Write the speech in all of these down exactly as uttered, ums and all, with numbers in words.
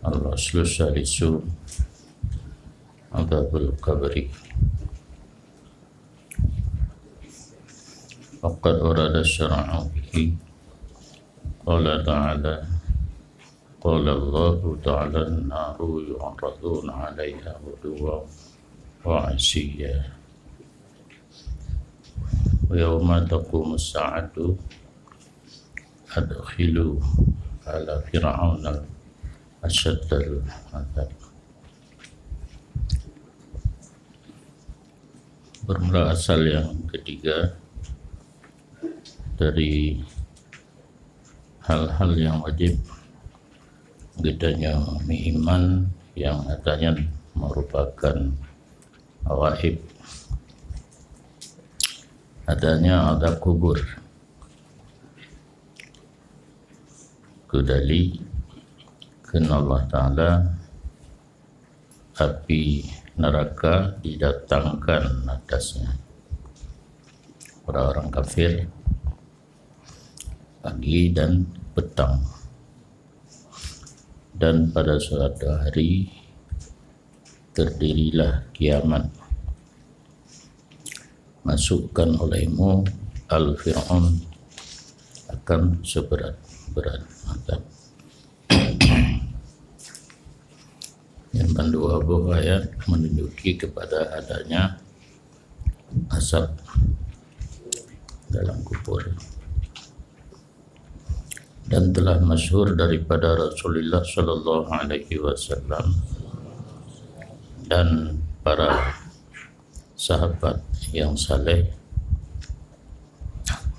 Al-aslu salisu, adzabul qabri. Wa qad warada syar'u bihi. Qala ta'ala, qala Allahu ta'ala, "An-naru yu'raduna 'alaiha ghuduwwan wa 'ashiyya. Wa yauma taqumus sa'atu adkhilu ala fir'auna asyaddal 'adzab." Bermula asal yang ketiga dari hal-hal yang wajib geutanyoe meuiman, yang adanya merupakan gaib, adanya azab kubur. Keudali kheun Allah Ta'ala, api neraka didatangkan atasnya orang-orang kafir pagi dan petang. Dan pada suatu hari terdirilah kiamat. Masukkan olehmu al Fir'aun akan seberat-berat azab. Yang mandua boh ayat menunjuki kepada adanya azab dalam kubur. Dan telah masyhur daripada Rasulullah sallallahu alaihi wasallam dan para sahabat yang saleh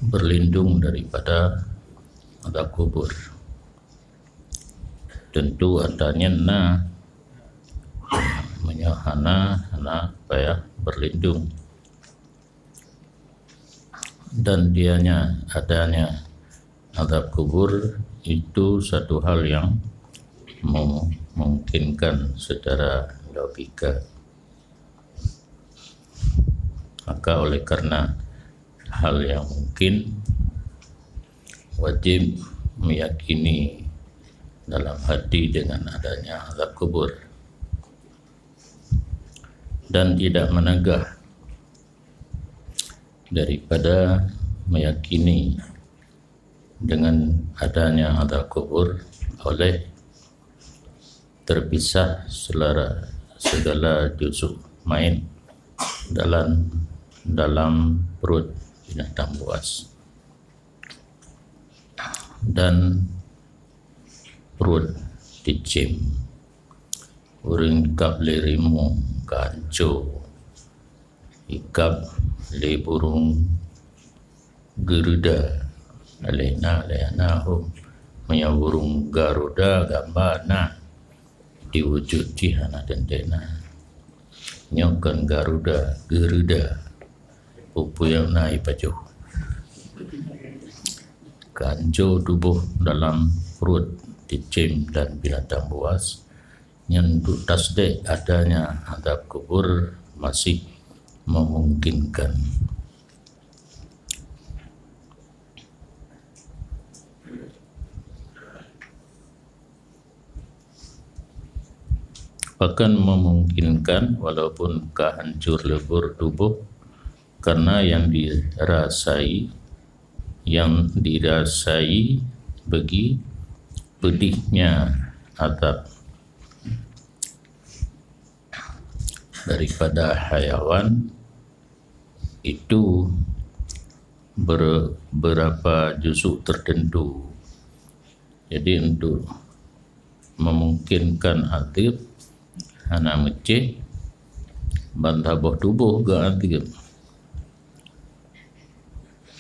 berlindung daripada azab kubur. Tentu adanya na, meunyoe hana, hana payah berlindung. Dan dianya adanya azab kubur itu satu hal yang memungkinkan secara logika. Maka oleh karena hal yang mungkin, wajib meyakini dalam hati dengan adanya azab kubur dan tidak menegah daripada meyakini dengan adanya azab kubur oleh terpisah selara, segala juzuk main dalam, dalam perut binatang buas dan perut cicém. Ureuëng kab lé rimueng ka hanco, ikab lé burung garuda, lé na lé na hom. Meunyoe burung garuda gamba na, diwujud jih hana teuntée na. Nyoe kon garuda, garuda. Peue-peue nyang na ipajoh. Ka hanco tuboh dalam perut cicém dan binatang buas, nyan untuk tasdik adanya azab kubur masih memungkinkan. Bahkan memungkinkan walaupun ka hancur lebur tubuh, karena yang dirasai, yang dirasai bagi pedihnya azab daripada hayawan itu ber-, berapa juzuk tertentu. Jadi untuk memungkinkan azab hana meucéh, ban saboh tuboh geuazab.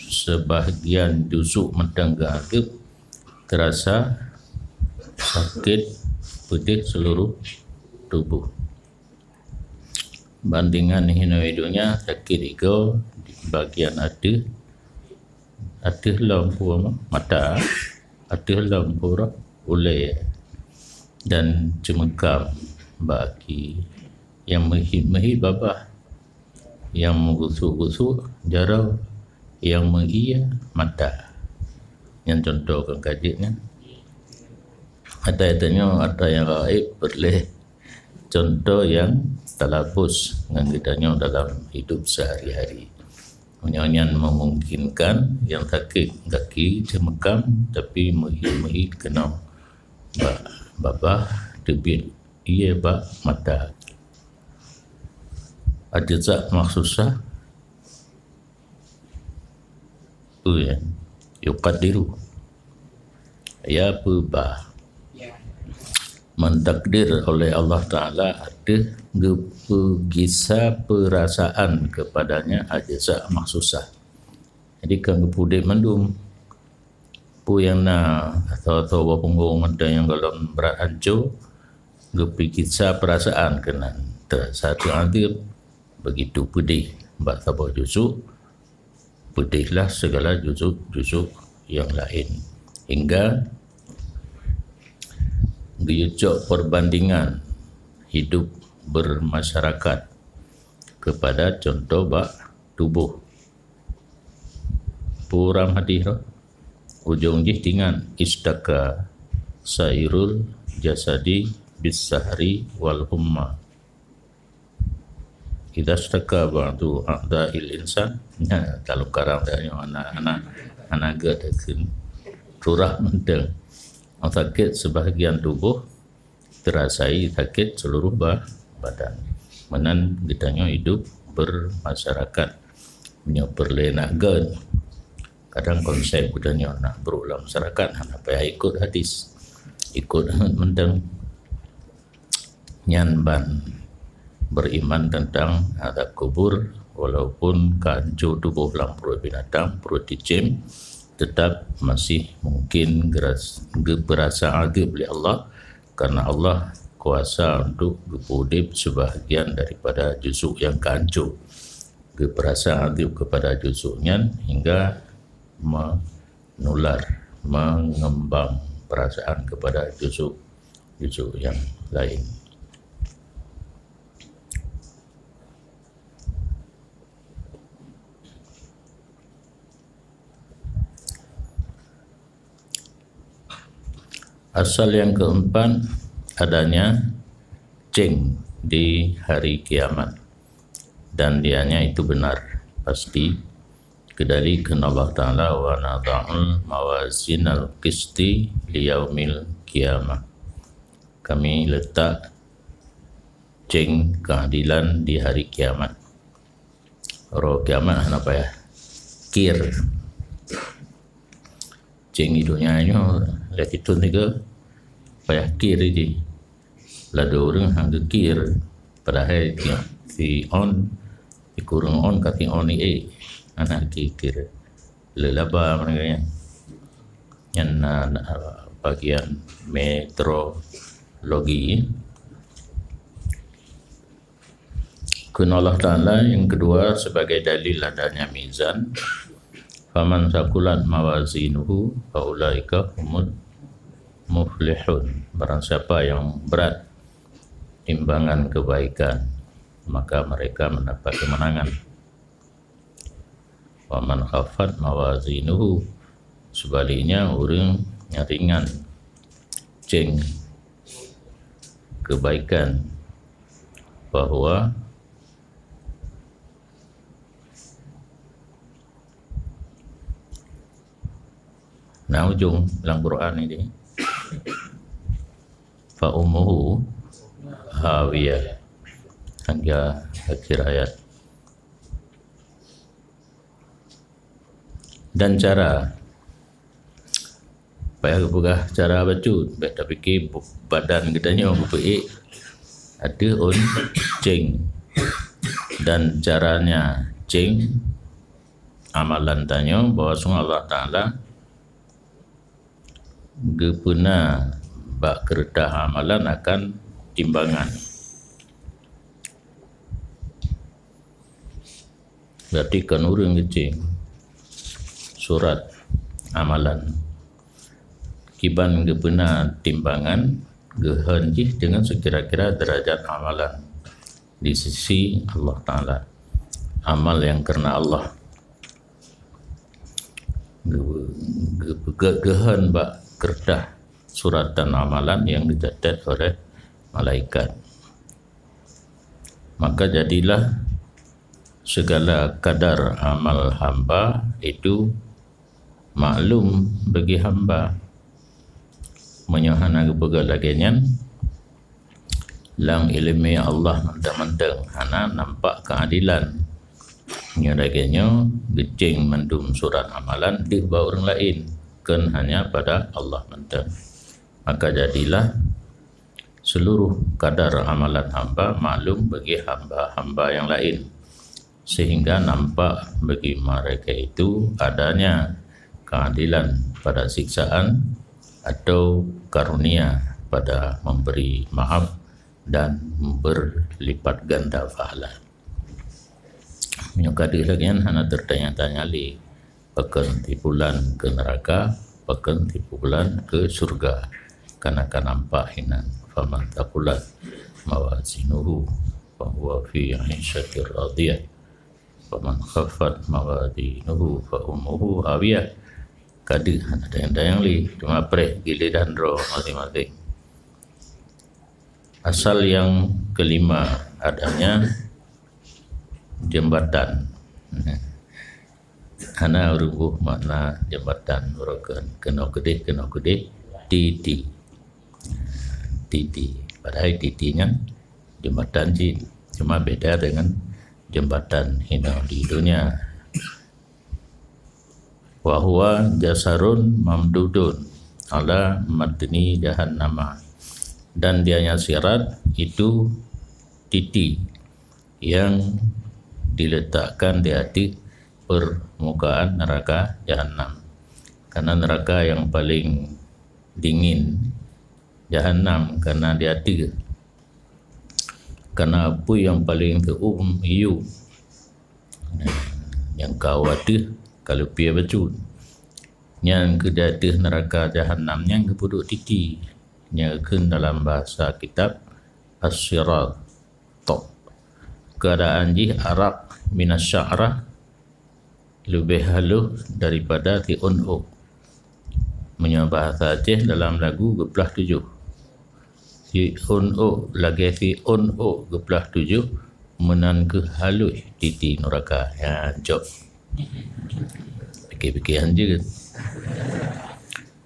Sebahagian juzuk mantong geuazab, terasa sakét pedih seluruh tubuh. Bandingan hinoe donya sakét igoe di bagian ateueh, ateueh lom peue mata, ateueh lom peue ulée dan ceumeukam bak aki, nyang meuhit-meuhit babah, nyang meugusok-gusok jaroe, nyang meuié mata. Nyan contoh kon ka jeuet nyan. Ata tanyoe ata nyang gaib peureulée contoh nyang talabus ngon geutanyoe dalam hidup sehari-hari. Meunyoe nyan memungkinkan, nyang sakét gaki teumeukam, tapi meuhi-meuhi keunoe bak babah, teubiet ie bak mata. Ajza makhsusah, peue nyan? Yuqaddiru. Ya peubah. Mentakdir oleh Allah Taala ateueh geupeugisa peurasaan kepadanya ajza makhsusah. Jadi, kan geupeudeh mandum. Peue nyang na atau-atau bak punggong mantong nyang gohlom brat hanco, geupeugisa peurasaan keunan. Teurasa teuadeueb, begitu peudeh bak saboh juzuk, peudehlah segala juzuk-juzuk nyang laén. Hingga geuyue cok perbandingan hidup bermasyarakat kepada contoh bak tuboh. Puram hadis tu, ujong jih tingan, "Istaka sairul jasadi bis sahri wal humma." Idza staka ba'du a'dha'il insan, nya, kalau karang dah nyoe anak-anak, anak geuh dah kheun turah mantong. Sakét sebahagian tuboh, terasai sakét seluruh ba-, badan. Meunan geutanyoe hidup bermasyarakat. Meunyoe peureulée nak gét, kadang konsep geutanyoe nak brok lam masyarakat hana payah ikot hadis. Ikot mantong. Nyan ban beriman tentang azab kubur, walaupun ka hanco tuboh lam pruet binatang, pruet cicém, tetap masih mungkin geras-, geupeurasa azab lé Allah, karena Allah kuasa untuk geupeudeb sebahagian daripada juzuk nyang ka hanco. Geupeurasa azab kepada juzuk nyan hingga menular, mengembang perasaan kepada juzuk-juzuk yang lain. Asal yang keempat, adanya ceng di hari kiamat. Dan dianya itu benar, pasti. Keudali kheun Allah Taala, "Wa nadha'ul mawazinal qisti liyaumil qiyamah." Kami letak ceng keadilan di hari kiamat. Roh kiamat hana payah kir. Ceng di donya nyoe lhèe sithon sigoe payah kir jih. Ladôm ureueng han geukir, padahai si on, si kureueng on ka si on ié, hana geukir. Leulaba meunyoe nyan. Nyan na, na bagian metrologi. Kheun Allah Taala yang kedua sebagai dalil adanya mizan, "Faman saqulat mawazinuhu faulaika humul muflihun." Barang siapa yang berat timbangan kebaikan, maka mereka mendapat kemenangan. "Wa man khaffat mawazinuhu," sebaliknya, ureueng nyang ringan ceng kebaikan, bahwa na ujong lam Quran ini, "Fa ummuhu hawiyah," hingga akhir ayat. Dan cara, payah geupeugah cara bacut, bèk tapike badan geutanyoe geupeuék ateueh ôn ceng. Dan caranya ceng, amalan tanyoe bahwa sungguh Allah Taala geupeuna bak keureutah amalan akan timbangan. Berarti kon ureueng geuceng surat amalan. Kiban geupeuna timbangan geuhon jih deungon seukira-kira deurajat amalan di sisi Allah Taala. Amal nyang kareuna Allah. Geu-, geu-, geu-, geuhon bak keureutah suratan amalan yang dicatat oleh malaikat. Maka jadilah segala kadar amal hamba itu maklum bagi hamba. Meunyoe hana geupeugah lagée nyan, lam iéleumé Allah mantong-mantong hana nampak keuadilan. Nyoe lagée nyoe geucéng mandum surat amalan deuh bak ureuëng laén, kon hanya pada Allah mantong. Maka jadilah seluruh kadar amalan hamba maklum bagi hamba-hamba yang laén, sehingga nampak bagi mereka itu adanya keadilan pada siksaan atau karunia pada memberi maaf dan berlipat ganda pahala. Meunyoe ka deuh lagée nyan hana teutanya-tanya lé, pakon sipulan keu neuraka, pakon sipulan keu syurga. Kana ka nampak hinan, faman thaqulat mawazinuhu fahuwa fi 'isyatir radiyah. Faman khaffat mawazinuhu fa ummuhu hawiyah. Ka deuh hana dayang-dayang lé, cuma preh giliran droe maséng-maséng. Asal yang kelima adanya jembatan. Hana rugoh makna jembatan, urokan keunoe keudeh, keunoe keudeh, titi. Titi. Padahai titi nyan jembatan cit. Cuma beda dengan jembatan hinoe di dunia. Wa huwa jasarun mamdudun ala matni jahannama. Dan dianya sirat itu titi yang diletakkan di ateueh permukaan neraka jahanam. Karena neraka yang paling dingin jahanam karena di ateueh. Karena apui yang paling teuum iyu. Nyang ka ateueh ka leupie bacut. Nyan keu di ateueh neraka jahanam nyan geupeuduek titi. Nyang geukheun dalam bahasa kitab As-Sirat. Keadaan jih araq minas sya'rah, leubeh halôh daripada si ôn ôk. Meunyoe bahasa Aceh dalam lagu geuplah tujoh. Si ôn ôk lagée si ôn ôk geuplah tujoh, meunan keuh halôh titi nuraka. Ya, jok. Pikir-pikir hanjeut.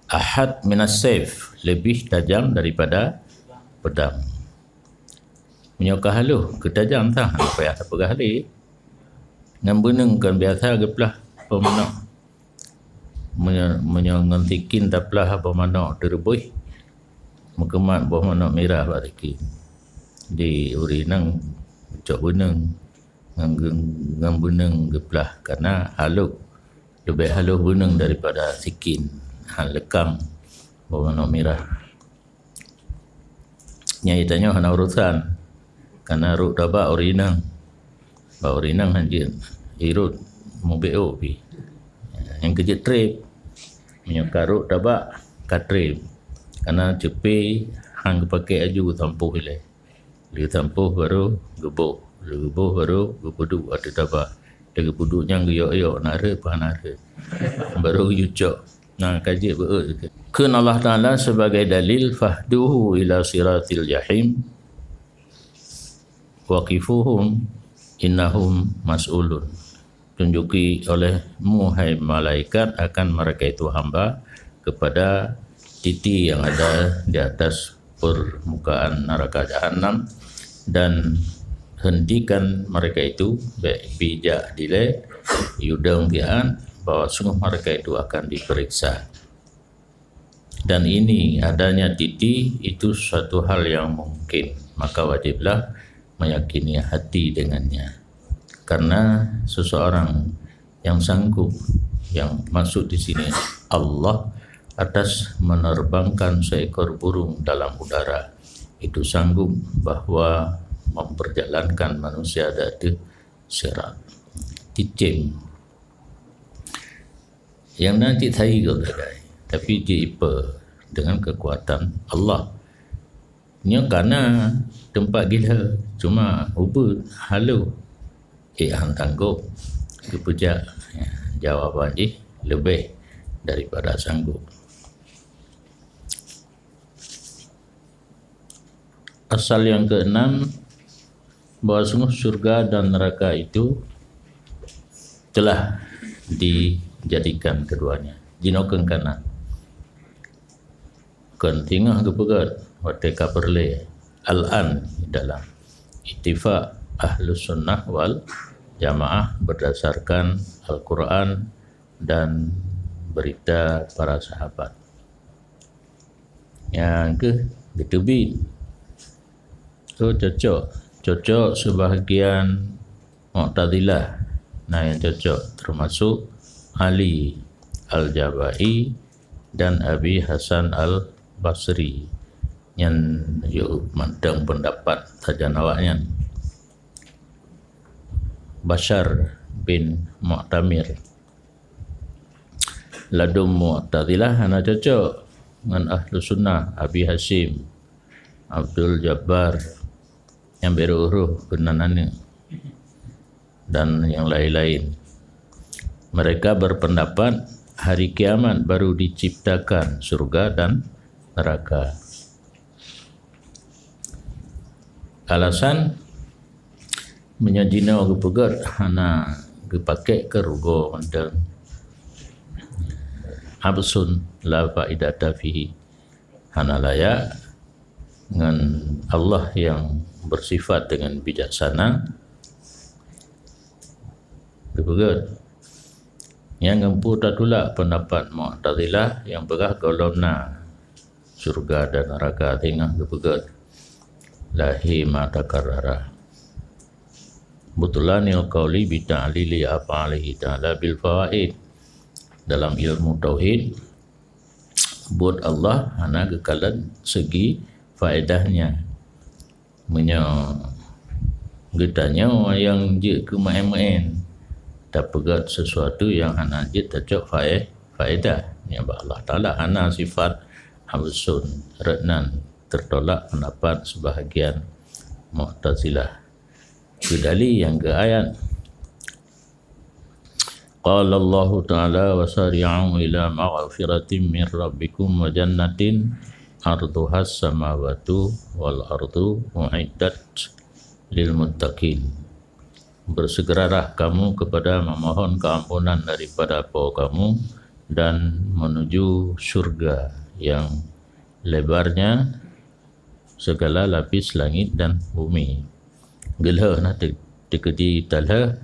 Ahad minas saif, lebih tajam daripada pedang. Meunyoe ka halôh, keu tajam tah, hana payah tapeugah lé. Ngon beuneueng kon biasa geuplah apa manok. Meunyoe, meunyoe ngon sikin taplah apa manok teureubôh, meukeumat boh manok mirah bak sikin. Di ureuëng inong cok beuneueng, ngon, ngon beuneueng geuplah, karena halôh, leubeh halôh beuneueng daripada sikin, han leukang boh manok mirah. Nyang tanyoe hana urosan, kana rot tabak ureuëng inong. Bak ureuëng inong hanjeut, irot mubeo pi. Nyang keujeuet treb, meunyoe ka rot tabak ka treb, kana ceupé han geupakée aju sampôh ilée. Lheueh sampôh barô geuboh, lheueh geuboh barô geupeuduek ateueh tabak. Lheueh geupeuduek nyan geuyok-yok, na rhot peue hana rhot. Barô geuyue cok. Nah, ka jeuet beuet. Kheun Allah Taala sebagai dalil, "Fahduhu ila siratil jahim, waqifuhum innahum mas'ulun." Tunjuki olehmu, hai malaikat, akan mereka itu hamba kepada titi yang ada di atas permukaan neraka jahanam, dan hentikan mereka itu, bék pijak dilée, yue dong siat, bahwa sungguh mereka itu akan diperiksa. Dan ini, adanya titi, itu suatu hal yang mungkin, maka wajiblah meyakini hati dengannya. Karena seseorang yang sanggup, yang maksud di sini Allah, atas menerbangkan seekor burung dalam udara, itu sanggup bahwa memperjalankan manusia di ateueh sirat. Cicém. Nyang na cit sai gob sagai, tapi jiipe dengan kekuatan Allah. Nyoe kana teumpat gila, cuma ubeut halôh. Eh, han sanggob geupeujak, ya, jawaban jih leubeh daripada sanggob. Asal yang keenam, bahwa sungguh syurga dan neraka itu telah dijadikan keduanya. Jinoe keunan. Kon singoh geupeugét watée ka peureulée. Al-an dalam ittifaq Ahlus Sunnah wal Jamaah berdasarkan Al-Quran dan berita para sahabat. Nyang keuh geuteubiet. Oh, cocok. Cocok sebahagian Mu'tazilah. Nah, yang cocok termasuk Ali Al-Jabai dan Abi Hasan Al-Basri. Nyan yue mantong pendapat sajan awaknyan. Bashar bin Mu'tamir. Ladum Mu'tazilah hana cocok ngon Ahlus Sunnah, Abi Hasyim, Abdul Jabbar, nyang baro roh keunan aneuk, dan yang lain-lain. Mereka berpendapat hari kiamat baru diciptakan surga dan neraka. Alasan, meunyoe jinoe geupeugét hana geupakék keu rugoe mantong. Absun la faidata fihi. Hana layak ngon Allah yang bersifat dengan bijaksana geupeugét. Nyang geumpu tatulak pendapat Mu'tazilah nyang peugah gohlom na syurga dan neraka, singoh geupeugét, lahi ma takarrara. Butlanil qauli bi ta'lili af'alihi ta'ala bil fawaid. Dalam ilmu tauhid, buet Allah hana geukalon segi faedahnya. Meunyoe geutanyoe nyang jeuet keu meu'én-meu'én, tapeugét sesuatu nyang hana jeuet tacok fae-, faedah. Nyan bak Allah Taala hana sifat absun, rot nan teutolak pendapat sebahagian Mu'tazilah. Keu dali nyang keu ayat, Qala Allahu Ta'ala, "Wa sari'u ila maghfiratin min rabbikum wa jannatin arduhas samawatu wal ardu u'iddat lil muttaqin." Bersegeralah kamu kepada memohon keampunan daripada Po kamu dan menuju syurga yang lebarnya segala lapis langit dan bumi. Geulheueh na teu-, teukeudi talheueh,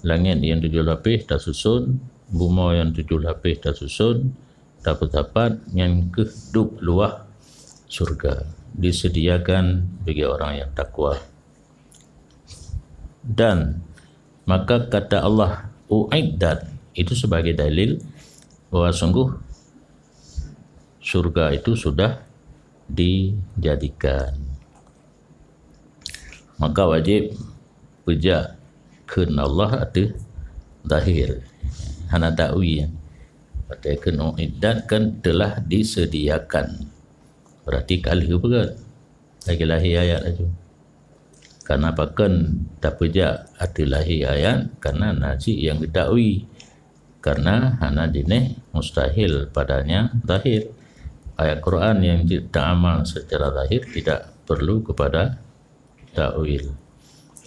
langét nyang tujoh lapis tasuson, bumoe nyang tujoh lapis tasuson, tapeusapat nyan keuh dub luwah syurga, disediakan bagi orang yang takwa. Dan maka kata Allah, "U'iddat," itu sebagai dalil bahwa sungguh syurga itu sudah dijadikan. Maka wajib peujak kheun Allah ateueh zahir. Hana ta'wil. Watée kheun u'iddat kan telah disediakan. Berarti ka lheueh beureukat. Lagi lahé ayat laju. Karena pakon tapeujak ateueh lahé ayat, karena na cit nyang geutawi. Karena hana jinéh mustahil padanya zahir. Ayat Quran yang jeuet taamal secara zahir tidak perlu kepada ta'wil.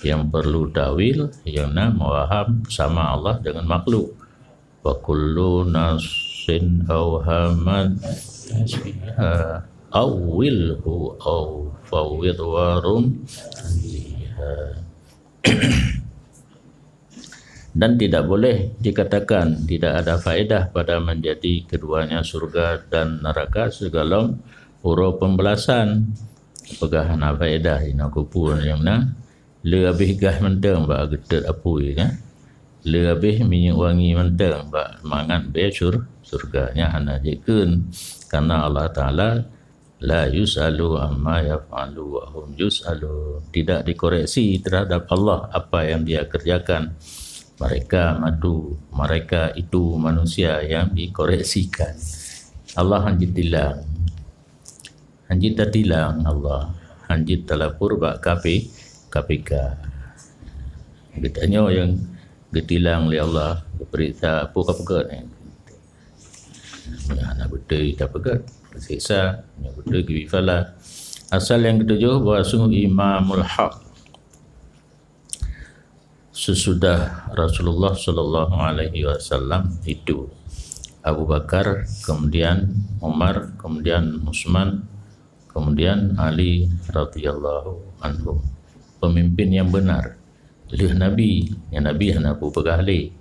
Yang perlu ta'wil yang na mewaham sama Allah dengan makhluk. Wa kullu nafsin awhamat awwilhu aw fawwid warum. Dan tidak boleh dikatakan tidak ada faedah pada menjadi keduanya surga dan neraka segalom uroe pembelasan. Peugah hana faedah inoe kupeue nyang na. Le habéh gah mantong bak geutot apui, kan? Le habéh minyeuk wangi mantong bak mangat bée sur-, surga. Nyan hana jikheun, karena Allah Taala la yus'alu amma yaf'alu wa hum yus'alun. Tidak dikoreksi terhadap Allah apa yang Dia kerjakan. Mereka matu, mereka itu manusia yang dikoreksikan. Allah hana jitilang. Hana jitilang Allah, hana jitalapor bak K P, K P K. Geutanyoe nyang geutilang lé Allah, geupeuriksa peue ka peugét nyan. Nyang hana beutôi tapeugét, geuseksa, nyang beutôi geubri pahala. Asal yang ketujuh, bahwa sungguh Imamul Haq sesudah Rasulullah sallallahu alaihi wasallam itu Abu Bakar, kemudian Umar, kemudian Utsman, kemudian Ali radhiyallahu anhum. Pemimpin yang benar. Lheueh Nabi, nyang Nabi hana peugah lé.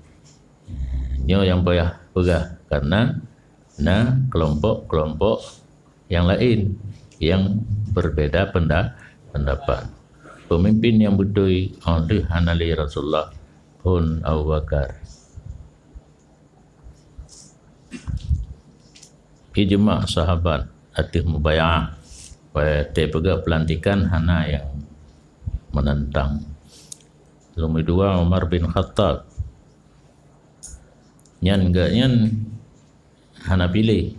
Nyoe nyang payah peugah, karena na kelompok-kelompok nyang laén nyang berbeda penda-, pendapat. Pemimpin nyang beutôi óh lheueh hana lé Rasulullah phon Abu Bakar. Ijma sahabat ateueh mubayaah. Watée peugah pelantikan hana nyang menentang. Nomor dua, Umar bin Khattab. Nyan geuh nyan hana piléh,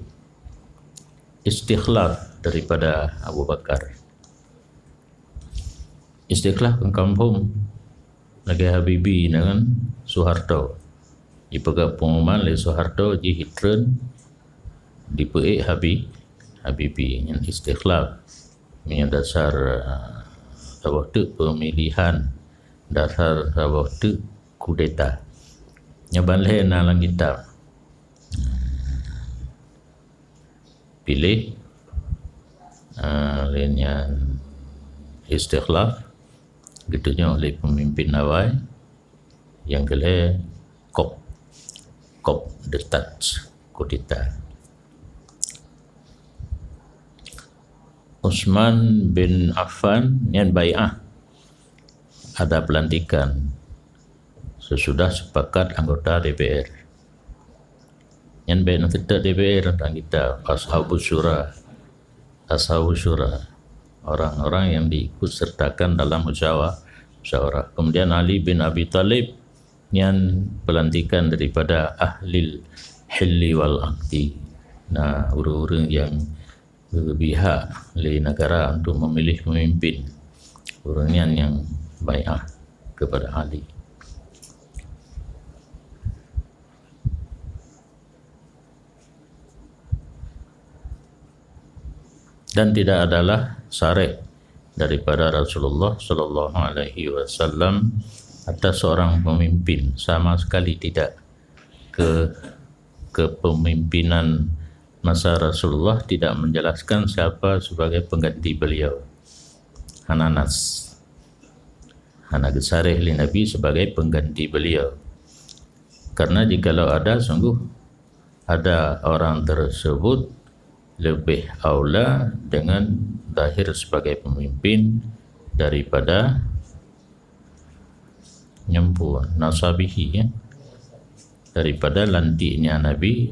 istikhlaf daripada Abu Bakar. Istikhlaf kan kampung lagée Habibie dengan Soeharto. Jipeugah pengumuman lé Soeharto jih treun dipeuék Habi-, Habibie nyan istikhlaf. Meunyoe dasar, uh, saboh teuk pemilihan, dasar saboh teuk kudeta. Nyoe ban lhée na lam kitab. Piléh, uh, lé nyan istikhlaf, geutunyok lé pemimpin awai, nyang keu lhée coup, coup d'état, kudeta. Utsman bin Affan nyan bai'ah, ada pelantikan sesudah sepakat anggota D P R. Nyan bék na teutab D P R teuntang kita, Ashabus Syura. Ashabus Syura, orang-orang yang diikut sertakan dalam musyawa-, musyawarah. Kemudian Ali bin Abi Thalib, nyan pelantikan daripada ahlil hilli wal aqdi. Nah, ureuëng-ureuëng yang geubri hak lé negara untuk memilih pemimpin. Ureuëng nyan nyang bai'ah kepada Ali. Dan tidak adalah syarah daripada Rasulullah sallallahu alaihi wasallam atas seorang pemimpin, sama sekali tidak. Ke-, kepemimpinan masa Rasulullah tidak menjelaskan siapa sebagai pengganti beliau. Hana nas. Hana geusyarah lé Nabi sebagai pengganti beliau. Karena jikalau ada, sungguh ada orang tersebut lebih aula dengan zahir sebagai pemimpin daripada nyempur nasabihi, ya, daripada lantiknya Nabi,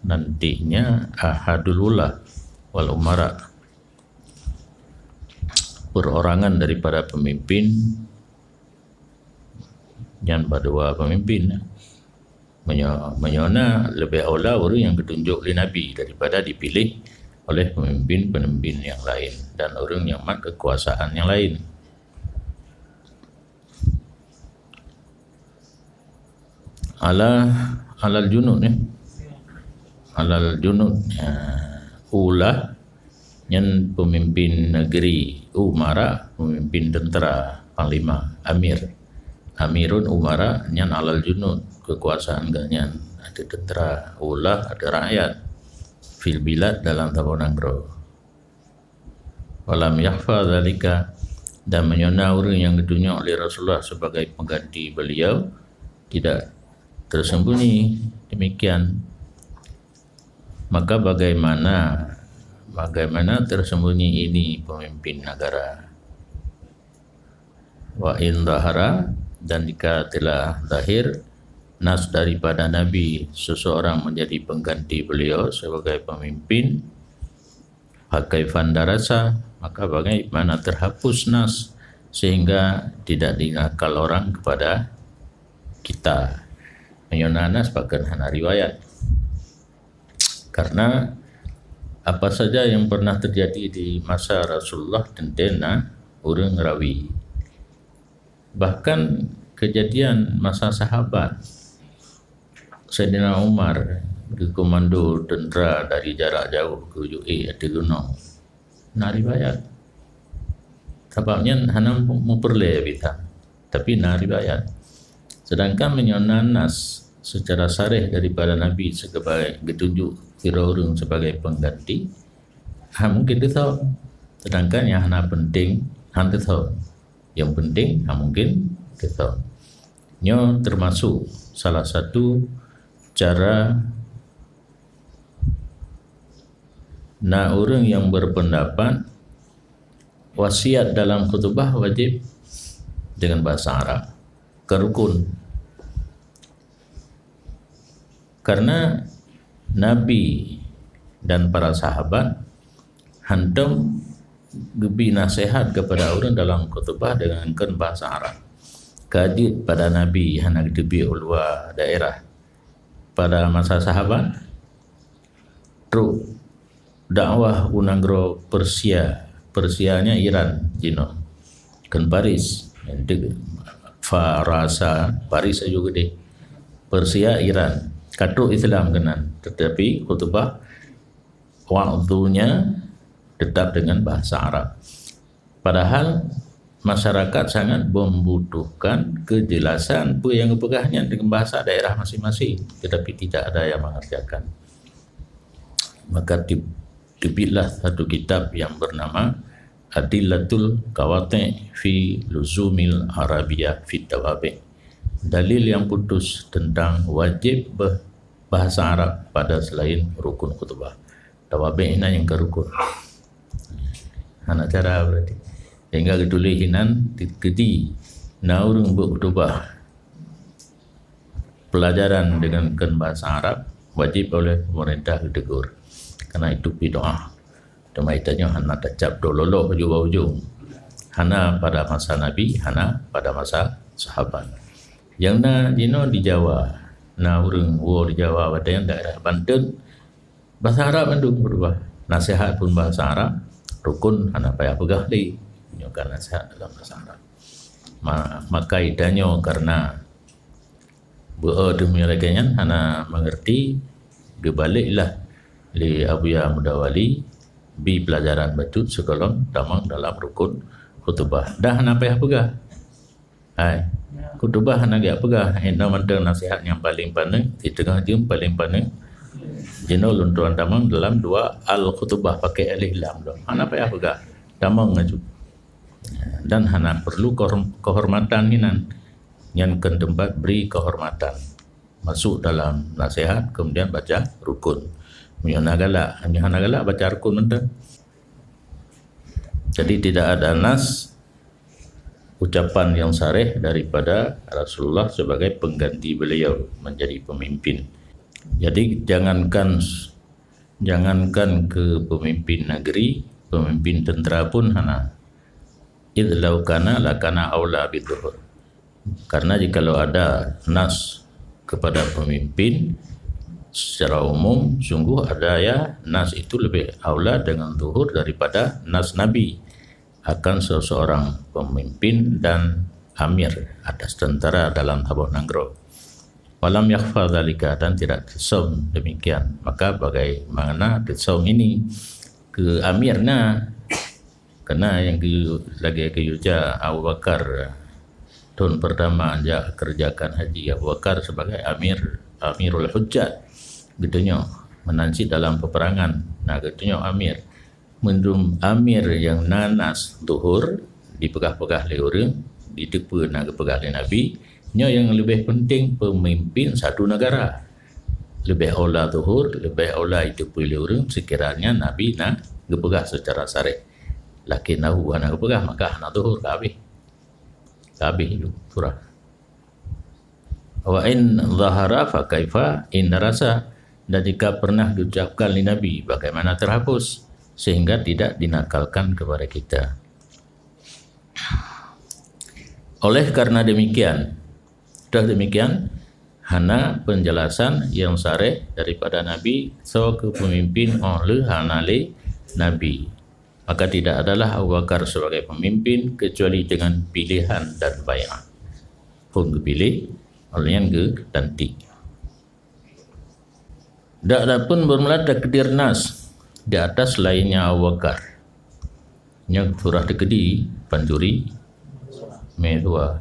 lantiknya ahadul wula wal umara, perorangan daripada pemimpin nyan ba dua pemimpin. Meunyoe, meunyoe na, leubeh aula ureuëng nyang geutunjok lé Nabi daripada dipilih oleh pemimpin-pemimpin nyang laén dan ureuëng nyang mat keukuasaan nyang laén. Ala, alal junud, ya. Alal junud, ya. Ulah nyan pemimpin negeri, umara, pemimpin tentera, panglima, amir. Amirun umara nyan alal junud, kekuasaan geuh nyan ada tentera, ulah ada rakyat. Fil bilad, dalam saboh nanggroe. Walam yakhfa dzalika, dan meunyoe na ureuëng nyang geutunyok lé Rasulullah sebagai pengganti beliau, tidak tersembunyi demikian, maka bagaimana, bagaimana tersembunyi ini pemimpin negara? Wa in zahara, dan jika telah zahir nas daripada Nabi, seseorang menjadi pengganti beliau sebagai pemimpin, fa kaifa darasa, maka bagaimana terhapus nas sehingga tidak diakal orang kepada kita? Meunyoe na nas, pakon hana riwayat. Karena apa saja yang pernah terjadi di masa Rasulullah, teuntée na ureuëng rawi. Bahkan kejadian masa sahabat, Saidina Umar geukomando teuntera dari jarak jauh geujok ék ateueh gunong. Na riwayat. Sabab nyan hana mupeureulée bita, tapi na riwayat. Sedangkan meunyoe na nas secara sareh daripada Nabi sebagai geutunjuk sidroe ureuëng sebagai pengganti, ha, mungkin teuthon. Sedangkan nyang hana penting, han teuthon. Yang penting, ha, mungkin teuthon. Nyoe termasuk salah satu cara na ureuëng yang berpendapat wasiat dalam khutbah wajib dengan bahasa Arab. Keu rukun. Karena Nabi dan para sahabat hantom geubi nasihat kepada ureuëng dalam khutbah dengan kheun bahasa Arab. Ka jeuet pada Nabi hana geuteubiet u luwa daerah. Pada masa sahabat, trok dakwah u nanggroe Persia. Persia nyan Iran jinoe. Kheun Paris. Deuk Farasa, Paris aju geudeh. Persia, Iran. Ka trok Islam keunan. Tetapi khutbah wa'zunya tetap dengan bahasa Arab. Padahal masyarakat sangat membutuhkan kejelasan peue nyang geupeugah nyan dengan bahasa daerah masing-masing, tetapi tidak ada yang mengerjakan. Maka tib-, terbitlah satu kitab yang bernama Adillatul Qawati' fi Luzumil Arabiyah fit Tawabi'. Dalil yang putus tentang wajib beh-, bahasa Arab pada selain rukun khutbah. Tawabi' na nyang ka rukun. Hana cara berarti. Sehingga geutuléh inan di-, keudi na ureuëng beuet khutbah pelajaran dengan kheun bahasa Arab, wajib oleh pemerintah ditegur. Karena itu bid'ah. Teuma tanyoe hana tacab dololo ujong bak ujong. Hana pada masa Nabi, hana pada masa sahabat. Yang na jinoe di Jawa, na ureuëng woe di Jawa, watée nyan daerah Banten, bahasa Arab mandum khutbah. Nasihat pun bahasa Arab, rukun hana payah peugah lé. Nyoe kan nasihat dalam bahasa Arab. Ma-, maka tanyoe karena beu-e teumé lagée nyan hana mengerti, geubaleklah lé Abuya Muda Wali, bi pelajaran bacut sigohlom tamong dalam rukun khutbah. Dah hana payah peugah. Hai, khutbah hana geujak peugah, inoe mantong nasihat nyang paleng paneuk, siteungoh jeuem paleng paneuk. Jinoe lôn tuan tamong dalam dua al-khutbah pakai alif lam dong. Hana payah peugah, tamong aju. Dan hana perlu kehorm-, kehormatan inan. Nyan kheun teumpat beri kehormatan. Masuk dalam nasihat, kemudian baca rukun. Meunyoe na galak, meunyoe hana galak, baca rukun mantong. Jadi, tidak ada nas ucapan yang sareh daripada Rasulullah sebagai pengganti beliau menjadi pemimpin. Jadi, jangankan, jangankan ke pemimpin negeri, pemimpin tentera pun hana. Idz lau kana lakana aula bidzuhur. Karena jikalau ada nas kepada pemimpin, secara umum sungguh ada ya nas itu lebih aula dengan zuhur daripada nas Nabi akan seseorang pemimpin dan amir atas tentara dalam saboh nanggroe. Walam yakhfa dzalika, dan tidak tersom demikian. Maka bagaimana tersom ini ke amir na Karena nyang geu-, lagée geuyue jak Abu Bakar, thon pertama jak kerjakan haji Abu Bakar sebagai amir, Amirul Hujjat. Geutanyoe meunan cit dalam peperangan, na geutanyoe amir. Meunurot amir nyang na nas zuhur, dipeugah-peugah lé ureuëng, diteupeue na geupeugah lé Nabi, nyoe nyang leubeh penting pemimpin satu negara. Leubeh aula zuhur, leubeh aula jiteupeue lé ureuëng sekiranya Nabi na geupeugah secara sareh. Lakinnahu hana geupeugah, maka hana zuhur, ka habéh. Ka habéh itu surah. Wa in zahara fa kaifa in darasa, dan jika pernah diucapkan lé Nabi, bagaimana terhapus sehingga tidak dinakalkan kepada kita. Oleh karena demikian, dah demikian, hana penjelasan yang sareh daripada Nabi soe keu pemimpin óh lheueh hana lé Nabi. Maka tidak adalah Abu Bakar sebagai pemimpin kecuali dengan pilihan dan bai'ah. Phon geupiléh, óh lheueh nyan geulantik. Dak adapun bermula takdir nas di atas lainnya Abu Bakar. Nyoe surah teukeudi pancuri meutuah.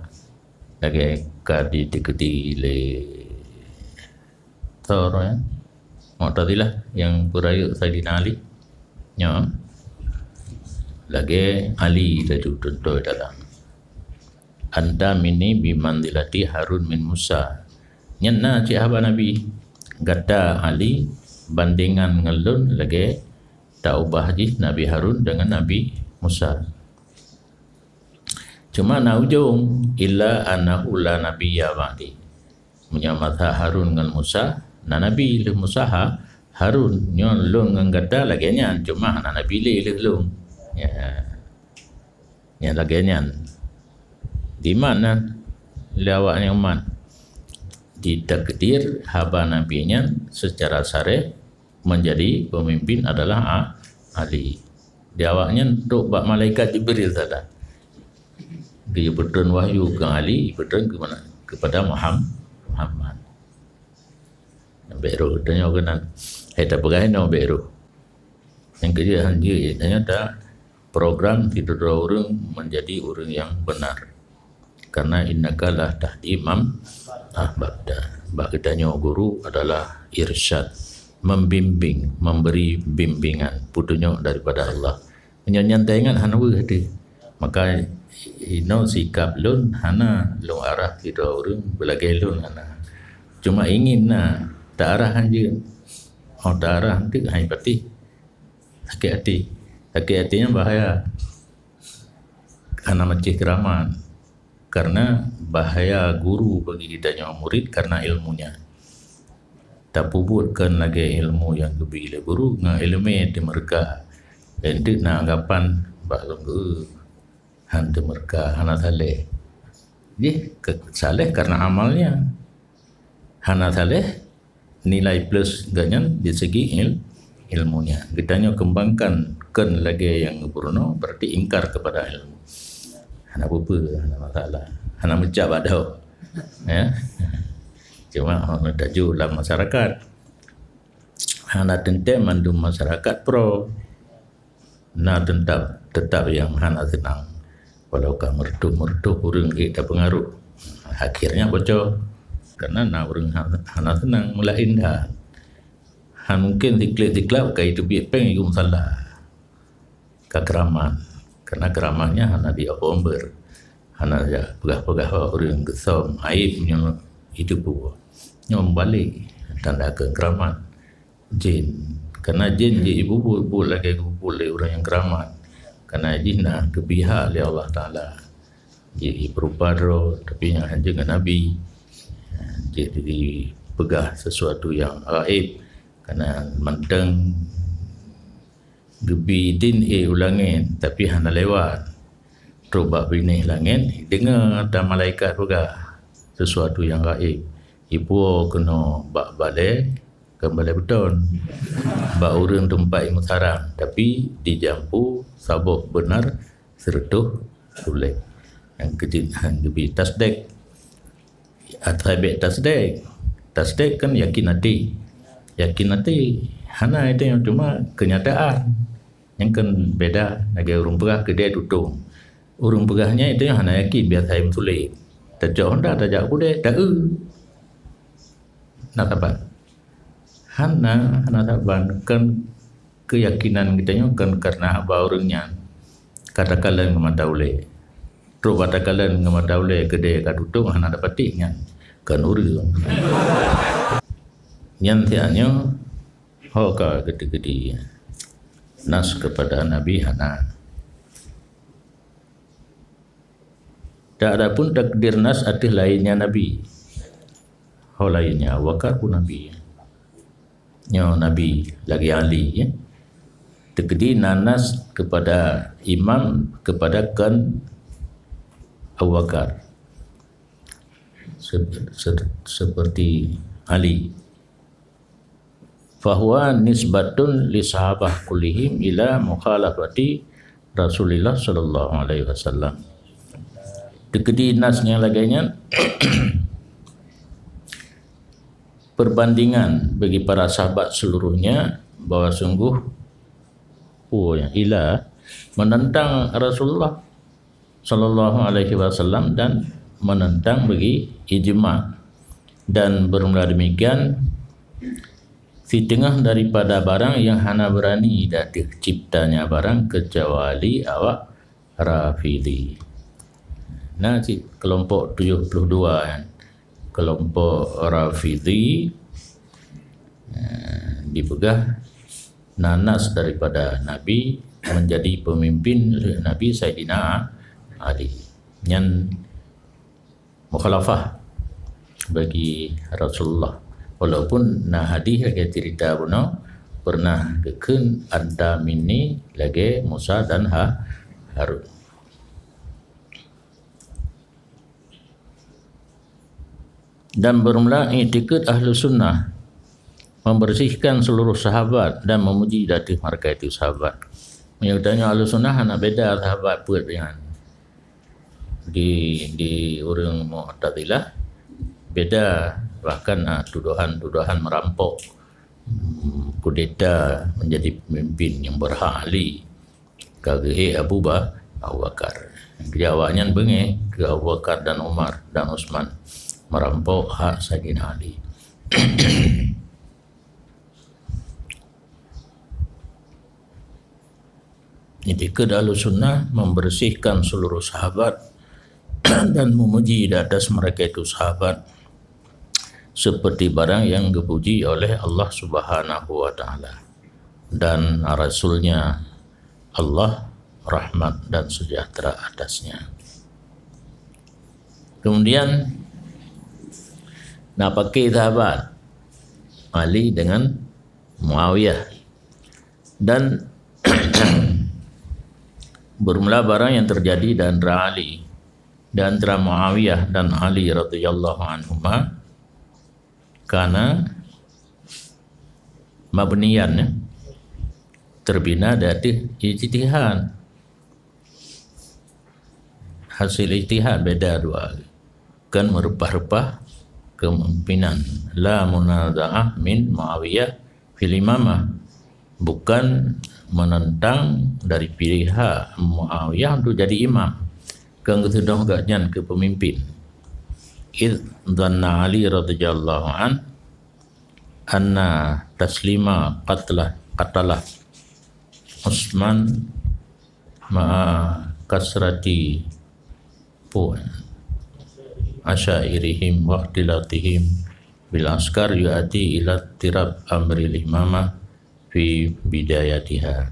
Lagèe ka di teukeudi lé Thor, ya. Mu'tazilah nyang peurayeuk Saidina Ali. Nyoe. Lagèe Ali laju tuntôi dalam. Anta minni bimanzilati Harun min Musa. Nyan na cit haba Nabi. Gata Ali bandingan ngon lôn lagèe taubah jih Nabi Harun deungon Nabi Musa. Cuma na ujong, illa annahu la nabiyya ba'di. Meunyoe masa Harun ngon Musa, na nabi lheueh Musa ha, Harun. Nyoe lôn ngon gata lagèe nyan, cuma hana nabi lé lheueh lôn. Ya. Nyang lagèe nyan. Di mana lé awaknyan umat? Ditakdir haba Nabi nyan secara sareh menjadi pemimpin adalah A-, Ali. Di awaknyan trok bak malaikat Jibril saja. Geupeutrön wahyu keu Ali, geupeutrön keu mana? Kepada Muham-, Muhammad. Bèk roh, tanyoe keunan. Hai tapeugah inoe bèk roh. Nyang keujeuet han jeuet, tanyoe ta program sidroe ureueng menjadi ureueng nyang beunar. Karena innaka la tahdi man ahbabta. Bak geutanyoe guru adalah irsyad, membimbing, memberi bimbingan, petunjuk daripada Allah. Meunyoe nyan taingat hana weueh teuh. Maka inoe sikap lôn hana lôn arah sidroe ureueng beulagèe lôn hana. Cuma ingin na, ta arah han jeuet. Oh, ta arah teuk hai patéh. Sakét até. Sakét até nyan bahaya. Hana maceh keuramat. Karena bahaya guru bagi geutanyoe murid karena ilmunya. Tapeubuet kon lagèe ilmu nyang geubi lé guru ngon ileumèe teumeureuka. Enteuk na anggapan bak lôn geu han teumeureuka, hana saleh. Jih ke-, saleh karena amalnya. Hana saleh, nilai plus geuh nyan di segi il-, ilmunya. Geutanyoe kembangkan kon lagèe nyang geupurunoe, berarti ingkar kepada ilmu. Hana peue-peue, hana masalah. Hana meucab adoe. Ya. Cuma hana taju lam masyarakat. Hana teuntèe mandum masyarakat pro. Na teutab, teutab nyang hana seunang. Walau ka meureutôh-meureutôh ureueng gét tapeungaruh, akhirnya bocor. Karena na ureueng ha-, hana seunang meulaén that. Han mungken siklik-siklab ka jiteubiet péng i musala. Ka keuramat. Karena keuramatnya hana di-offer, hana jak peugah-peugah bak ureueng geusöm aéb nyoe itu pue. Nyoe meubalek tanda keu keuramat. Jin. Karena jin jih ibubuet-buet lagèe geububuet lé ureueng nyang keuramat. Karena jih na geupihak lé Allah Taala. Jih ipeurupa droe, tapi nyang hanjeuet ngon nabi. Jih dipeugah sesuatu nyang gaib. Karena mantong geubi idin éh u langèt, tapi hana lewat. Trok bak binéh langèt, deungö atra malaikat peugah sesuatu nyang gaib. Ipuwoe keunoe bak balèe, kon balèe beuton. Bak ureueng teumpat imeusarang, tapi dijampu saboh beunar sireutôh ulèe. Nyang keujeuet han geubi tasdek. Asai bèk tasdek. Tasdek kan yakin até. Yakin até hana itu nyang cuma kenyataan. Nyang kan beda lagèe ureueng peugah keudè tutong. Ureueng peugah nyan itu nyang hana yakin biasa meusulet. Tacok honda tajak keudè, ta-eu. Na saban. Hana, hana saban. Kan keuyakinan geutanyoe kan karena haba ureueng nyan ka takalon ngon mata ulèe. Trok bak takalon ngon mata ulèe keudè ka tutong hana tapatéh nyan kan ureueng. Nyan siat nyoe ho ka geuti-geuti nas kepada Nabi hana. Tak ada pun takdir nas ateueh lainnya Nabi. Ho lainnya, Abu Bakar pun Nabi. Nyoe Nabi lagi Ali, ya. Takdir nas kepada imam, kepada kan Abu Bakar. Se-, se-, seperti Ali. Fahuwa nisbatun li sahabah kullihim ila mukhalafati Rasulillah sallallahu alaihi wasallam. Takdir nas nyang lagèe nyan perbandingan bagi para sahabat seluruhnya bahwa sungguh, oh, ila menentang Rasulullah sallallahu alaihi wasallam dan menentang bagi ijma. Dan bermula demikian, sitengah daripada barang yang hana berani dati ciptanya barang kecuali awak Rafidhi. Nah, cit kelompok tujuh puluh dua kan. Kelompok Rafidhi, eh, dipeugah nanas daripada Nabi menjadi pemimpin Nabi Saidina Ali. Nyan mukhalafah bagi Rasulullah. Walaupun na hadis lagée cerita bunoe pernah geukheun anta minni lagée Musa dan Ha-, Harun. Dan bermula iktikad Ahlus Sunnah membersihkan seluruh sahabat dan memuji dati mereka itu sahabat. Meunyoe tanyoe Ahlus Sunnah hana beda sahabat peuet dengan di, di ureuëng Mu'tazilah, beda bahkan, ah, tuduhan-tuduhan merampok, hmm, kudeta menjadi pemimpin yang berhak ahli. Ka geuhek Abu Ba-, Abu Bakar. Jadi awaknyan beungéh keu Abu Bakar dan Umar dan Utsman merampok hak Saidina Ali. Itikad Ahlussunnah membersihkan seluruh sahabat dan memuji di atas mereka itu sahabat seperti barang yang dipuji oleh Allah Subhanahu wa Taala dan Rasulnya, Allah rahmat dan sejahtera atasnya. Kemudian, na paké sahabat Ali dengan Muawiyah. Dan bermula barang yang terjadi di antara Ali, di antara Muawiyah dan Ali radhiyallahu anhuma, kana mabniyan, ya, terbina di atas ijtihad. Hasil ijtihad beda dua. Kan meurupah-rupah kepemimpinan. La munaza'ah min Muawiyah fil imamah. Bukan menentang dari pihak Muawiyah untuk jadi imam. Kan geutudoh gobnyan keu pemimpin. Idz dhanna Ali radhiyallahu an anna taslima qatlah, qatalah Utsman ma'a kasrati pu-, asyairihim wa ikhtilatihim bil askar yu'addi ila tirab amril imamah fi bidayatiha.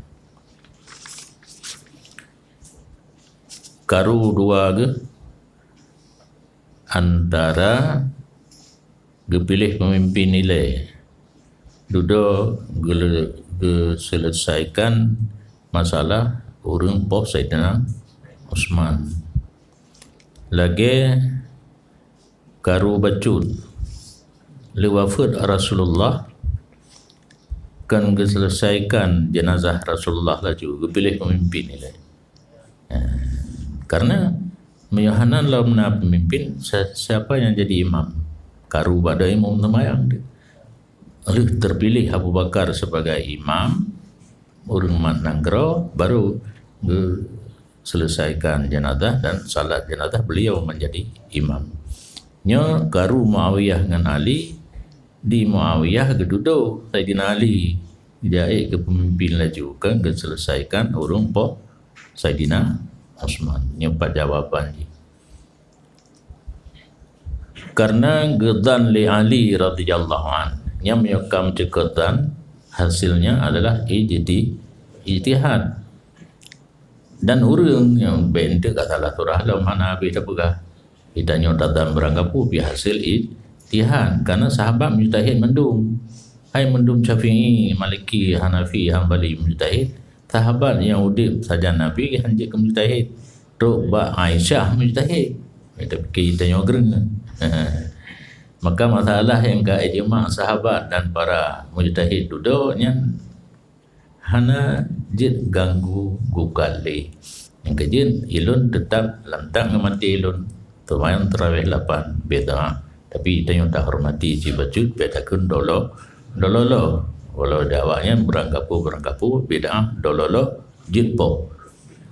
Karu dua geuh antara geupiléh peumimpén ilée dudoe geule-, geuseuleusaikakan masalah ureuëng poh Saidina Utsman. Lagée karu bacut, lé wafeuet Rasulullah, kan geuseuleusaikakan jeunazah Rasulullah laju geupiléh peumimpén ilée. Eh, karena meunyoe hana lom na peumimpén, si-, siapa yang jadi imam? Karu bak imum seumayang tu. Lheueh terpilih Abu Bakar sebagai imam, ureuëng mat nanggroe, baru geuseuleusaikakan jenazah dan salat jenazah beliau menjadi imam. Nyoe karu Muawiyah ngon Ali, di Muawiyah geududoe Saidina Ali, jeuet keu peumimpén laju, kan geuseuleusaikakan ureuëng poh Saidina Utsman. Nyoe pat jawaban jih. Karena geudzan lé Ali radhiyallahu an. Nyang meunyoe ka meucukot dzan, hasilnya adalah ijti-, ijtihad. Dan ureuëng nyang bèk enteuk ka salah surah lom hana habéh tapeugah. Geutanyoe tatam beurangkapeue pih hasil ijtihad. Karena sahabat mujtahid mandum. Hai mandum Syafi'i, Maliki, Hanafi, Hambali mujtahid. Sahabat nyang udeb sajan Nabi han jeuet keu mujtahid. Trok bak Aisyah mujtahid. Tapi geutanyoe greng. Maka masalah nyang ka ijma sahabat dan para mujtahid dudoe nyan hana jeuet ganggu gugat lé. Nyang keujeuet, ilôn teutap lantak ngon maté ilôn. Seumayang tarawih lapan, bid'ah. Tapi tanyoe tahormati cit bacut, bèk takheun dololo, dololo. Walau di awaknyan beurangkapeue-beurangkapeue bid'ah, dololo jeuet poh.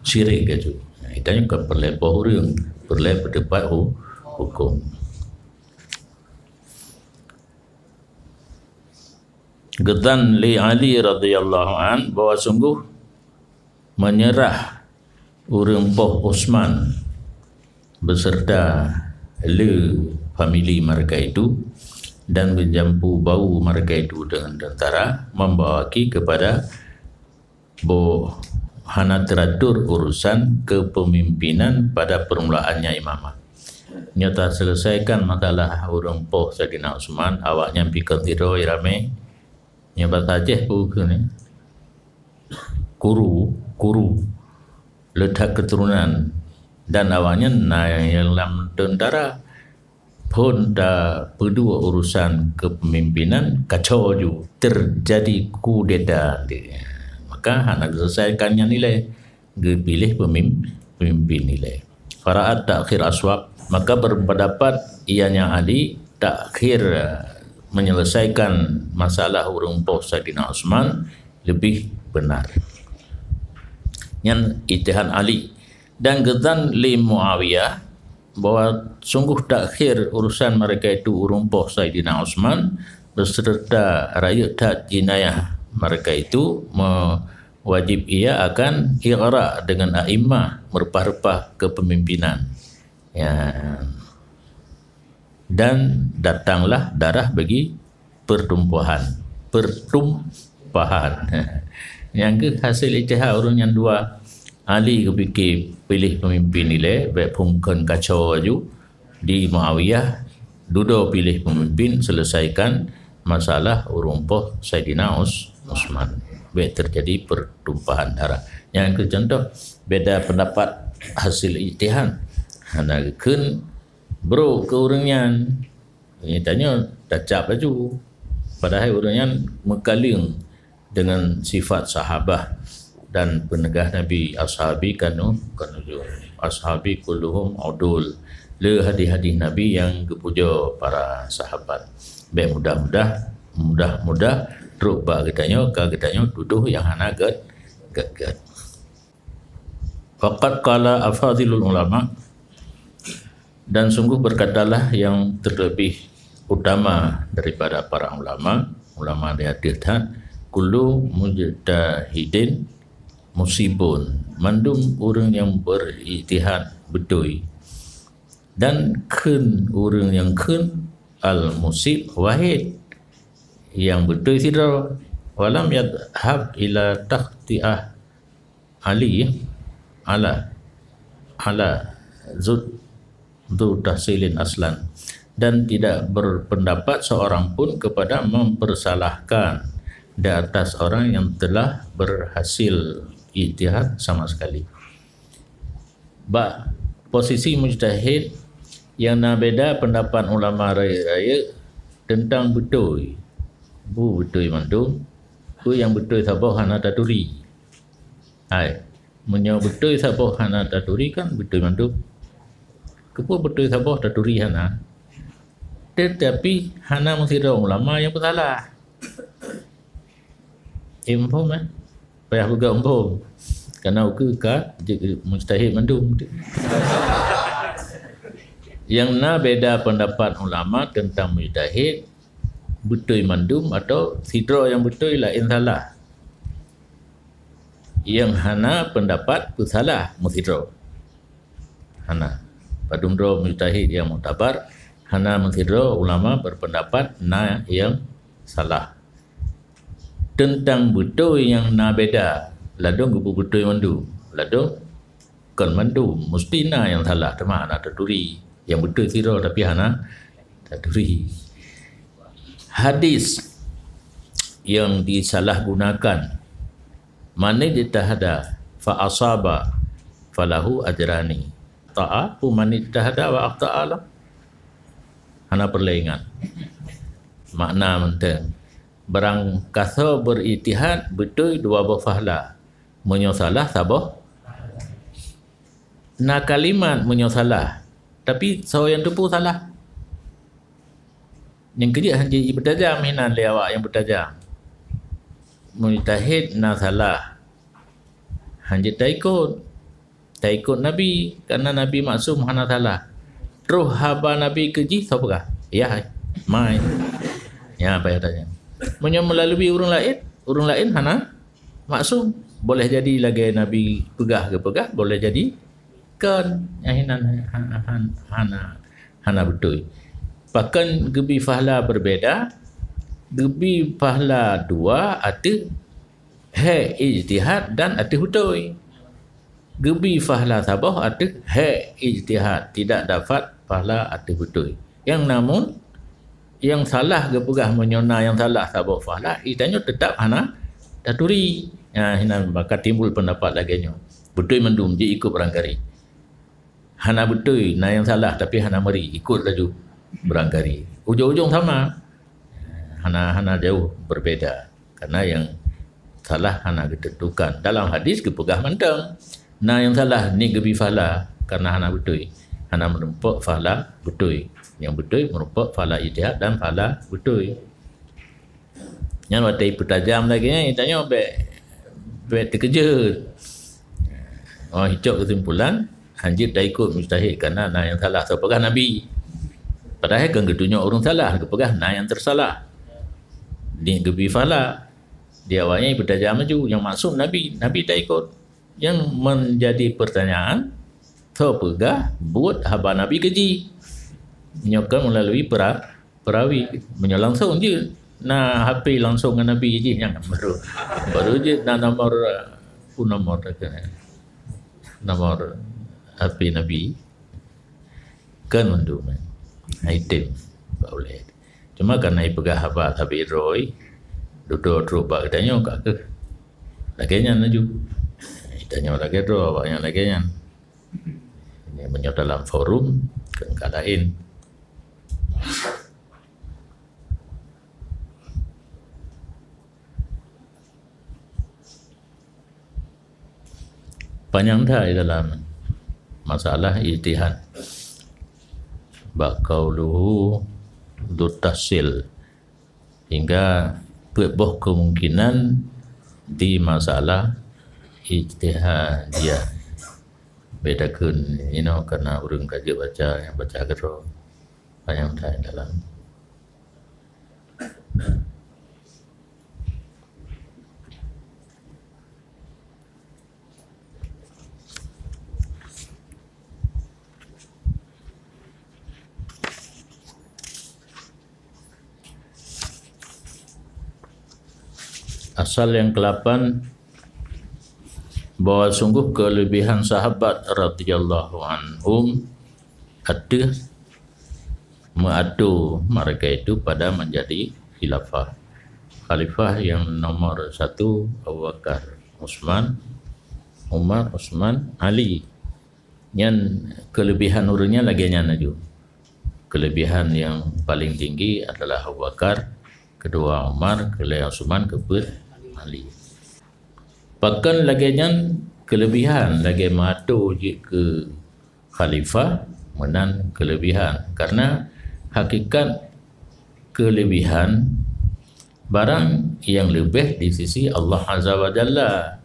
Syirik geuh tu. Nah, tanyoe kan peureulèe poh ureueng, peureulèe peuteupat hu-, huköm. Geutan lé Ali radhiyallahu an bahwa sungguh meunyeurah ureueng poh Utsman beserta le famili mereka itu dan geujampu bau mereka itu dengan tentara, membawa ki kepada boh hana teuatur urusan kepemimpinan pada permulaannya imamah. Nyoe taseuleusaikan masalah ureueng poh Saidina Utsman, awaknyan pih kon sidroe ramé. Nyoe basa Aceh peue kheun nyoe? Kuru, kuru. Le that keuturonan dan awaknyan na nyang lam teuntara. Phon tapeuduek urusan kepemimpinan, kacau ju, terjadi kudeta. Maka hana geuseuleusaikan nyan ilèe, geupiléh pemim-, pemimpin ilèe. Fara'at takhir aswab, maka berpendapat ianya Ali takhir, eh, menyelesaikan masalah ureueng poh Saidina Utsman lebih benar. Nyan ijtihad Ali. Dan geutan lé Muawiyah bahwa sungguh takhir urusan mereka itu ureueng poh Saidina Utsman beserta rayeuk that jinayah mereka itu me-, wajib ia akan iqra dengan a'immah, meureumpah-reumpah kepemimpinan. Ya. Dan datanglah darah bagi pertumpahan. Pertumpahan. Nyang geuh hasil ijtihad ureueng nyang dua. Ali geupike piléh pemimpin ilèe, bèk phon kon kacau laju. Di Muawiyah, dudoe piléh pemimpin, selesaikan masalah ureueng poh Saidina Us-, Utsman. Bèk terjadi pertumpahan darah. Nyang geuh contoh, beda pendapat hasil ijtihad. Hana geukheun brok keu ureueng nyan. Tanyoe tacab laju. Padahai ureueng nyan meukaleng dengan sifat sahabah dan peunegah Nabi, "Ashabi kanu, kanu ashabi kulluhum udul." Le hadih-hadih Nabi nyang geupujoe para sahabat. Bèk mudah-mudah, mudah-mudah trok bak geutanyoe, ka geutanyoe tudoh nyang hana gèt, gèt-gèt. Faqad qala afadhilul ulama, dan sungguh berkatalah yang terlebih utama daripada para ulama, ulama di ateueh that, "Kullu mujtahidin musibun," mandum ureueng nyang berijtihad beutôi. Dan kheun ureueng nyang kheun al-musib wahid, nyang beutôi sidroe. Walam yadhhab ila takhti'ah Ali, ala, ala zud, dzu tahsilin aslan, dan tidak berpendapat seorang pun kepada mempersalahkan di atas orang yang telah berhasil ijtihad sama sekali. Bak posisi mujtahid nyang na beda pendapat ulama rayeuk-rayeuk teuntang beutôi. Peue beutôi mandum, peue nyang beutôi saboh hana taturi. Hai, meunyoe beutôi saboh hana taturi kan beutôi mandum. Keupeue beutôi saboh taturi hana? Tetapi hana meusidroe ulama nyang peusalah. Eh, muphom, eh? Payah peugah muphom. Karena ukeue ka jeuet mujtahid mandum. Nyang na beda pendapat ulama teuntang mujtahid, beutôi mandum atau sidroe nyang beutôi laén salah. Nyang hana pendapat peusalah meusidroe. Hana. Padum droe mujtahid nyang muktabar, hana meusidroe ulama berpendapat na nyang salah. Teuntang beutôi nyang na beda, ladôm geupeubeutôi mandum. Ladôm kon mandum, musti na nyang salah, teuma hana taturi. Nyang beutôi sidroe tapi hana taturi. Hadis nyang disalahgunakan, "Man ijtahada fa asaba falahu ajrani." Ta'a, "Man ijtahada wa akhta'a lah." Hana peureulèe ingat. Makna mantong. Barang kasoe beurijtihad beutôi dua boh pahala. Meunyoe salah saboh. Na kalimat meunyoe salah, tapi soe nyang teupeu salah. Nyang keujeuet hana jeuet ipeutajam hinan lé awak nyang peutajam. Mujtahid na salah, hana jeuet taikot. Taikot Nabi, karena Nabi maksum hana salah. Troh haba Nabi keu jih soe peugah? Yah, mai. Nyan payah tanya. Meunyoe meulalu ureuëng laén, ureuëng laén hana maksum. Boleh jadi lagée Nabi peugah geupeugah, boleh jadi kon. Nyan hinan hana, hana, hana beutôi. Pakon geubi fahla berbeda, geubi fahla dua ateueh hék ijtihad dan ateueh beutôi. Geubi fahla saboh ateueh hék ijtihad, tidak dapat fahla ateueh beutôi. Nyang namun, nyang salah geupeugah meunyoe na nyang salah saboh fahla, geutanyoe teutap hana taturi. Nah, hinan maka timbul peundapat lagée nyoe. Beutôi mandum jih ikot barangkari. Hana beutôi, na nyang salah tapi hana meuri, ikot laju barangkari. Ujong-ujong sama. Hana, hana jauh berbeda. Karena nyang salah hana geuteuntukan. Dalam hadis geupeugah mantong. Na nyang salah ni geubi fahla karena hana beutôi. Hana meurumpok fahla beutôi. Nyang beutôi meurumpok fahla ijtihad dan fahla beutôi. Nyan watée ipeutajam lagée nyan, tanyoe bék, bék teukeujot. Oh, icok keusimpulan, hanjeuet taikot mujtahid karena na nyang salah. Soe peugah Nabi? Padahai kan geutunyok ureuëng salah, geupeugah na nyang teusalah. Ni geubi fahla. Di awaknyan ipeutajam laju, nyang maksum Nabi, Nabi taikot. Yang menjadi pertanyaan, soe peugah buet haba Nabi keu jih? Nyoe kan melalui pera-, perawi. Meunyoe langsung jeuet na H P langsung ngon Nabi jih, nyan baru, baru jeuet na nomor, eh, phone nomor, nomor H P Nabi. Kan mandum, eh. Item bak ulée. Cuma karena ipeugah haba sabe droe, dudoe trok bak geutanyoe ka keuh. Lagée nyan laju. Geutanyoe lagée droe, awaknyan lagée nyan. Ini meunyoe dalam forum, kan ka laén. Panyang that dalam masalah ijtihad. Bak qauluhu dzut tahsil. Hingga peuet boh kemungkinan di masalah ijtihadiyah. Beda kheun inoe karena ureuëng ka jeuet baca, nyang baca keudroe. Panyang that dalam. Asal yang kelapan, bahwa sungguh kelebihan sahabat radhiyallahu anhum ateueh meuatur mereka itu pada menjadi khilafah. Khalifah yang nomor satu Abu Bakar, Utsman, Umar, Utsman, Ali. Nyan kelebihan ureuëng nyan lagée nyan laju. Kelebihan yang paling tinggi adalah Abu Bakar, kedua Umar, keulhèe Utsman, keupeuet Ali. Pakon lagée nyan kelebihan lagée meuatur jeuet keu khalifah meunan kelebihan? Karena hakikat kelebihan barang yang leubeh di sisi Allah Azza wa Jalla.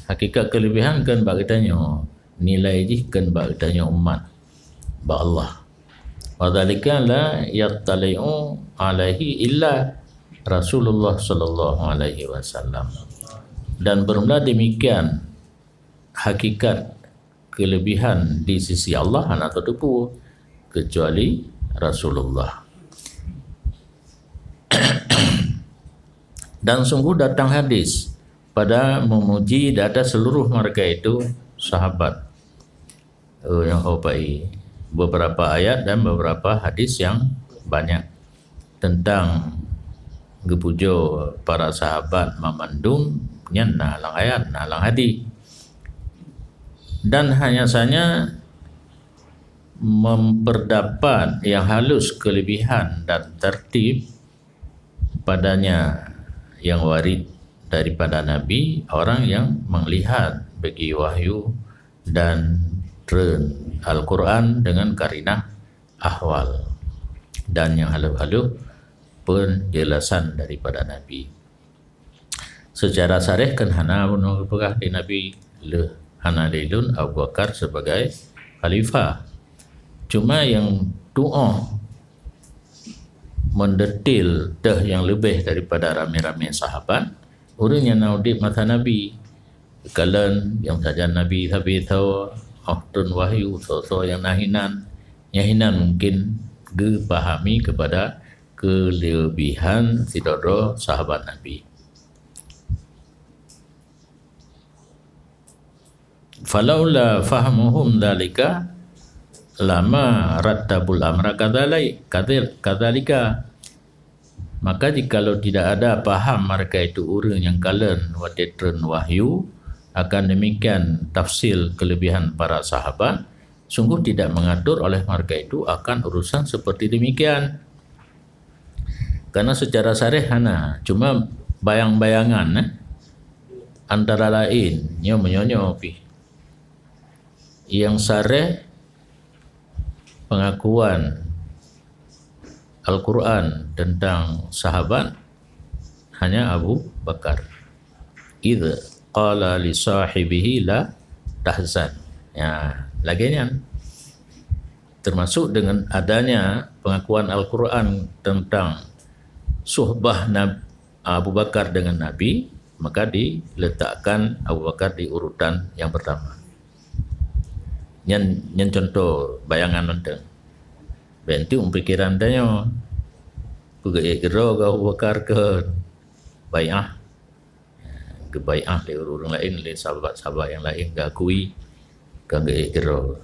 Hakikat kelebihan kon bak geutanyoe, nilai jih kon bak geutanyoe umat, bak Allah. Wa dzalika la yattali'u alaihi illa Rasulullah sallallahu alaihi wasallam. Dan bermula demikian hakikat kelebihan di sisi Allah hana teuteupeue kecuali Rasulullah. Dan sungguh datang hadis pada memuji di atas seluruh mereka itu sahabat. Eh, nyang ho pai beberapa ayat dan beberapa hadis yang banyak tentang geupujoe para sahabat mamandum nyan na lam ayat, na lam hadis. Dan hanya saja memperdapat yang halus kelebihan dan tertib padanya yang warid daripada Nabi, orang yang melihat bagi wahyu dan treun Al-Quran dengan karinah ahwal. Dan nyang halôh-halôh penjelasan daripada Nabi. Seucara sareh kan hana bunoe geupeugah di Nabi lheueh hana di lôn Abu Bakar sebagai khalifah. Cuma nyang tuoh meudetil deuh nyang leubeh daripada ramé-ramé sahabat, ureuëng nyang na udeb masa Nabi. Kalon nyang sajan Nabi sabe tho, oh, turun wahyu, tho-tho nyang na hinan, nyang hinan mungkin geupahami kepada kelebihan sidroe-droe sahabat Nabi. Falaula fahmuhum dzalika lama rattabul amra kadzalai-, kadzal-, kadzalika. Maka jikalau tidak ada paham mereka itu ureuëng nyang kalon watée treun wahyu, akan demikian tafsil kelebihan para sahabat, sungguh tidak mengatur oleh mereka itu akan urusan seperti demikian. Karena secara sareh hana, cuma bayang-bayangan, eh, antara lain, nyoe meunyoe-nyoe pih. Nyang sareh pengakuan Al-Quran tentang sahabat hanya Abu Bakar. Idz qala li sahibihi la tahzan. Ya, lagée nyan. Termasuk dengan adanya pengakuan Al-Quran tentang suhbah Nab-, Abu Bakar dengan Nabi, maka diletakkan Abu Bakar di urutan yang pertama. Nyan, nyan contoh bayangan mantong. Bék enteuk pikiran tanyoe, peugét keudroe keu Abu Bakar keu baiah. Geubaiah lé ureuëng laén, lé sahabat-sahabat nyang laén geukui, ka geuék keudroe.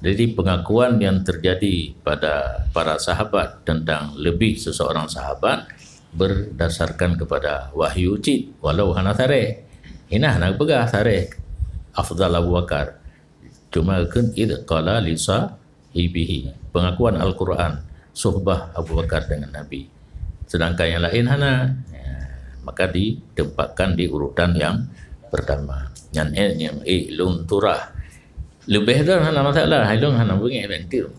Jadi, pengakuan yang terjadi pada para sahabat tentang lebih seseorang sahabat berdasarkan kepada wahyu cit, walau hana sareh. Hina hana peugah sareh afdal Abu Bakar. Cuma kheun idz qala li sahibihi, pengakuan Al-Quran, suhbah Abu Bakar dengan Nabi. Sedangkan yang lain hana, ya, maka ditempatkan di urutan yang pertama. Nyan eh, nyang eh lôn turah. Leubeh droe hana masalah, hai lôn hana beungéh bentiu.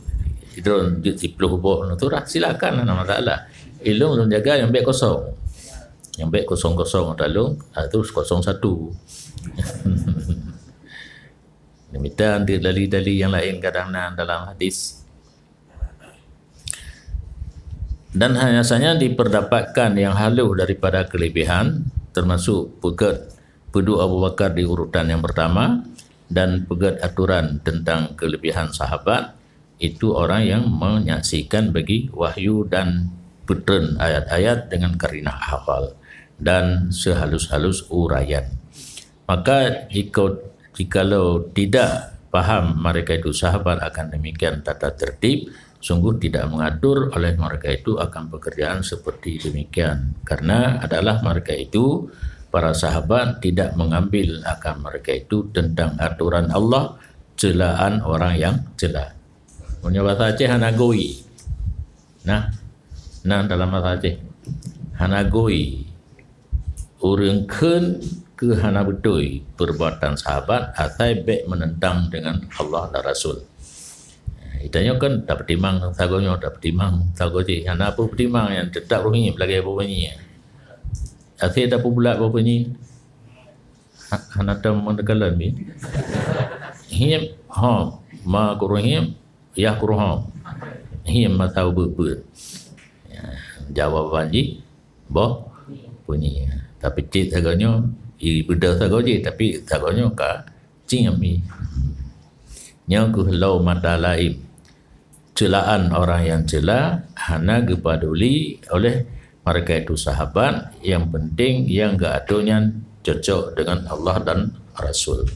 Droe jeuet siploh boh lôn turah, silakan hana masalah. Eh lôn, lôn jaga nyang bék kosong. Nyang bék kosong-kosong ata lôn, ah, terus kosong satu. Demikian di dalil-dalil yang lain kadang na dalam hadis. Dan hanya saja diperdapatkan yang halus daripada kelebihan, termasuk peugét peuduek Abu Bakar di urutan yang pertama dan peugét aturan tentang kelebihan sahabat, itu orang yang menyaksikan bagi wahyu dan peutreun ayat-ayat dengan karinah hafal dan sehalus-halus uraian. Maka jika, jikalau tidak paham mereka itu sahabat akan demikian tata tertib, sungguh tidak mengatur oleh mereka itu akan pekerjaan seperti demikian. Karena adalah mereka itu, para sahabat tidak mengambil akan mereka itu tentang aturan Allah, celaan orang yang cela. Meunyoe basa Aceh hana goi. Nah, nah dalam basa Aceh hana goi. Ureuëng kheun keu hana beutôi perbuatan sahabat asai bék menentang dengan Allah dan Rasul. Tanyoe kan tapeutimang sagoe nyoe, tapeutimang sagoe jih. Hana peue peutimang, nyang teutap roh ngieb lagée boh bunyi. Asai tapeubulat boh bunyi. Ha, hana tom meuneukeulan bi. Hieb, hom, ma kureueng hieb, yah kureueng hom. Hieb masa ubeut-beut. Ya, jawaban jih boh bunyi. Tapi cit sagoe nyoe, i beudôh sagoe jih, tapi sagoe nyoe ka ciam i. Nyoe keuh lau mata laén. Celaan orang yang cela hana geupaduli oleh mereka itu sahabat, yang penting yang geuatoe nyan cocok dengan Allah dan Rasul.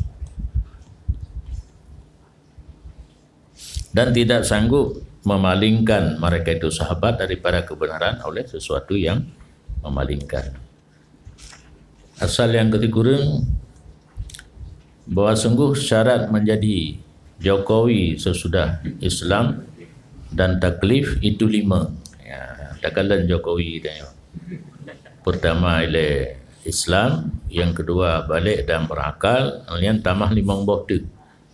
Dan tidak sanggup memalingkan mereka itu sahabat daripada kebenaran oleh sesuatu yang memalingkan. Asal nyang keusikureueng bahwa sungguh syarat menjadi Jokowi sesudah Islam dan taklif itu lima. Ya, takalon Jokowi tanya. Pertama ilée Islam, yang kedua baligh dan berakal, kemudian tamah limong boh teuk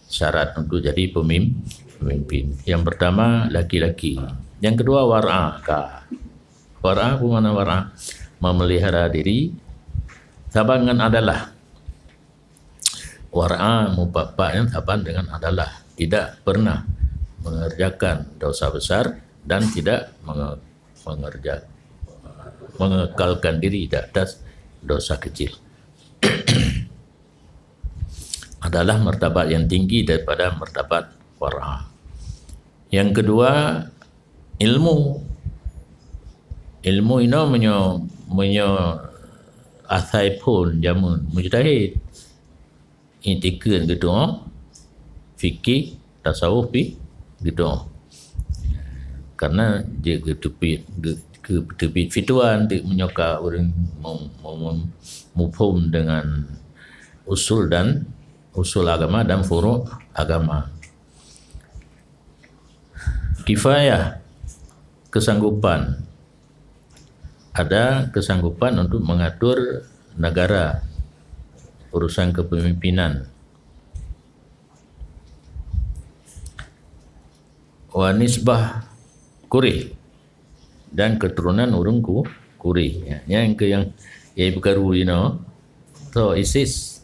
syarat untuk jadi pemim-, pemimpin. Yang pertama, laki-laki. Nyang keudua, war'a ka. War'a, peue makna war'a? Memelihara diri saban ngon adalah. War'a mupat-pat nyan saban dengan adalah, tidak pernah mengerjakan dosa besar dan tidak menge-, mengerja-, mengekalkan diri di atas dosa kecil. Adalah martabat yang tinggi daripada martabat war'a. Yang kedua, ilmu. Ilmu inoe meunyoe, meunyoe asai phon jameun mujtahid, itikeuet geutu'oh, fikih, tasawuf pi geutu'oh. Karena jeuet geuteubiet, ge-, geuteubiet fitwa teuk meunyoe ka ureuëng mem-, mem-, mem-, muphom dengan usul dan usul agama dan furu' agama. Kifayah, kesanggupan. Ada kesanggupan untuk mengatur negara, urusan kepemimpinan. Wa nisbah Quraisy, dan keturunan ureuëng Ku-, Quraisy. Ya, nyang keu nyang, nyang peukaru inoe, so, ISIS.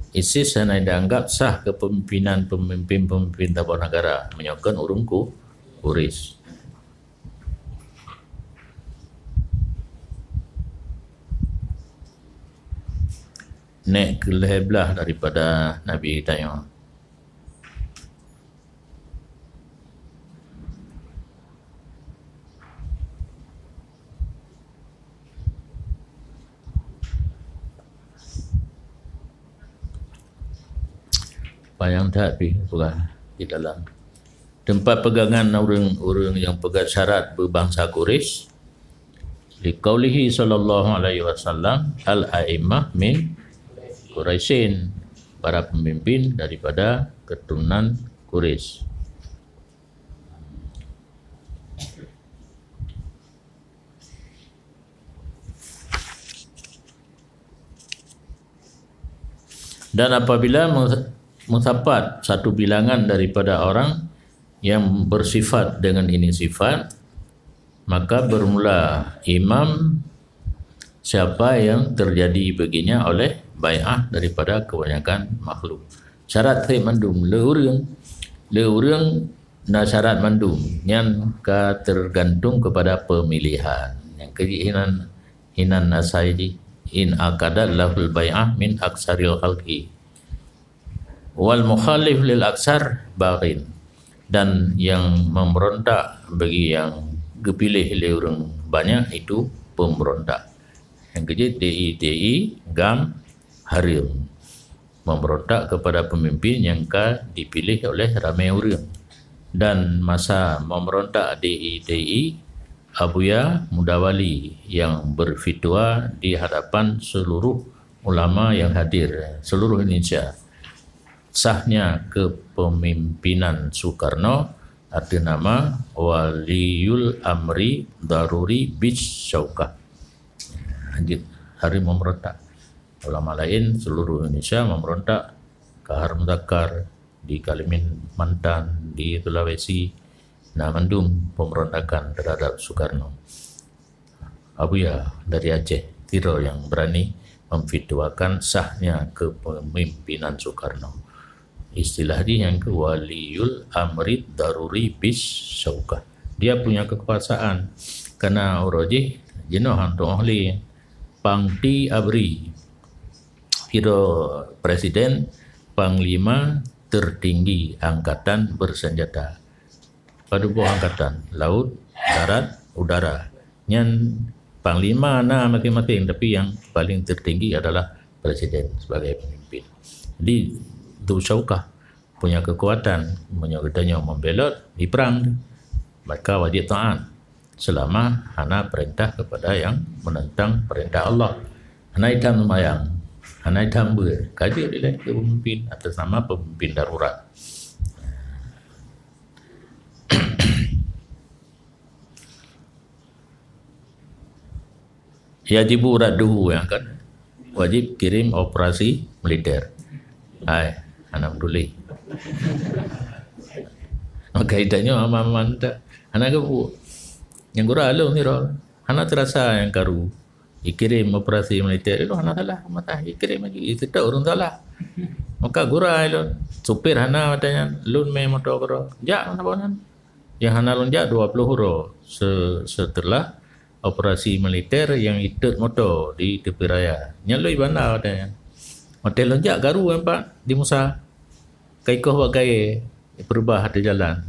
ISIS hana dianggap sah kepemimpinan pemimpin-pemimpin saboh negara meunyoe kon ureuëng Ku-, Quraisy. Nek keu lhée blaih daripada Nabi tanyoe. Panyang that pih peugah di dalam teumpat peugangan ureuëng-ureuëng nyang peugah syarat beubansa Quraisy. Liqaulihi sallallahu alaihi wasallam, "Al-a'immah min Quraisyin," para pemimpin daripada keturunan Quraisy. Dan apabila meusapat satu bilangan daripada orang yang bersifat dengan ini sifat, maka bermula imam siapa yang terjadi baginya oleh bai'ah daripada kebanyakan makhluk. Syarat treb mandum le ureuëng, le ureuëng na syarat mandum, nyan ka tergantung kepada pemilihan. Nyang keu jih hinan, hinan asai jih, in aqadat lahul bai'ah min aksaril khalqi. Wal mukhalif lil aksar baghin. Dan yang memberontak bagi yang geupiléh lé ureuëng banyak itu pemberontak. Nyang keu jih D I T I, GAM, hareuem. Memberontak kepada pemimpin yang ka dipilih oleh ramé ureuëng. Dan masa memberontak D I T I, Abuya Mudawali yang berfitwa di hadapan seluruh ulama yang hadir seluruh Indonesia. Sahnya kepemimpinan Soekarno ateueh nama Waliyul Amri Daruri bis Syaukah. Lanjut, hareuem memberontak. Ulama lain seluruh Indonesia memberontak. Kahar Muzakar di Kalimantan, di Sulawesi, na mandum pemberontakan terhadap Soekarno. Abuya dari Aceh, sidroe yang berani memfitwakan sahnya kepemimpinan Soekarno. Istilah jih nyang keu Waliyul Amri Daruri bis Syaukah. Dia punya kekuasaan. Karena uroe jih jinoe han tuoh lé. Pangti Abri, sidroe presiden, panglima tertinggi angkatan bersenjata. Padub boh angkatan, laut, darat, udara. Nyan panglima na maséng-maséng, tapi yang paling tertinggi adalah presiden sebagai pemimpin. Jadi, Dzu Syaukah punya kekuatan, meunyoe geutanyoe membelot, diperang, maka wajib taat selama hana perintah kepada yang menentang perintah Allah. Hana itam sembahyang, hana itam beuet, ka jeuet ilée keu pemimpin atas nama pemimpin darurat. Yajibu radduhu, ya kan? Wajib kirim operasi militer. Hai, hana peduli. Maka itanyoe aman-aman tak? Hana geupeu. Nyang gura lôn sidroe. Hana teurasa nyang karu. Ikirém operasi militer, ilôn hana salah, mata ikirém laju. Iseutôt ureuëng salah. Maka gura ilôn, supir hana mata nyan, lôn mé moto keudroe. Jak masa boh nyan. Nyang hana lôn jak dua ploh uroe se-, seuteulah operasi militer nyang itot moto di tepi raya. Nyan lôn i banda watée nyan. Watée lôn jak garu nyan pat di Musa. Ka ikoh bak kayée, peurubah ateueh jalan.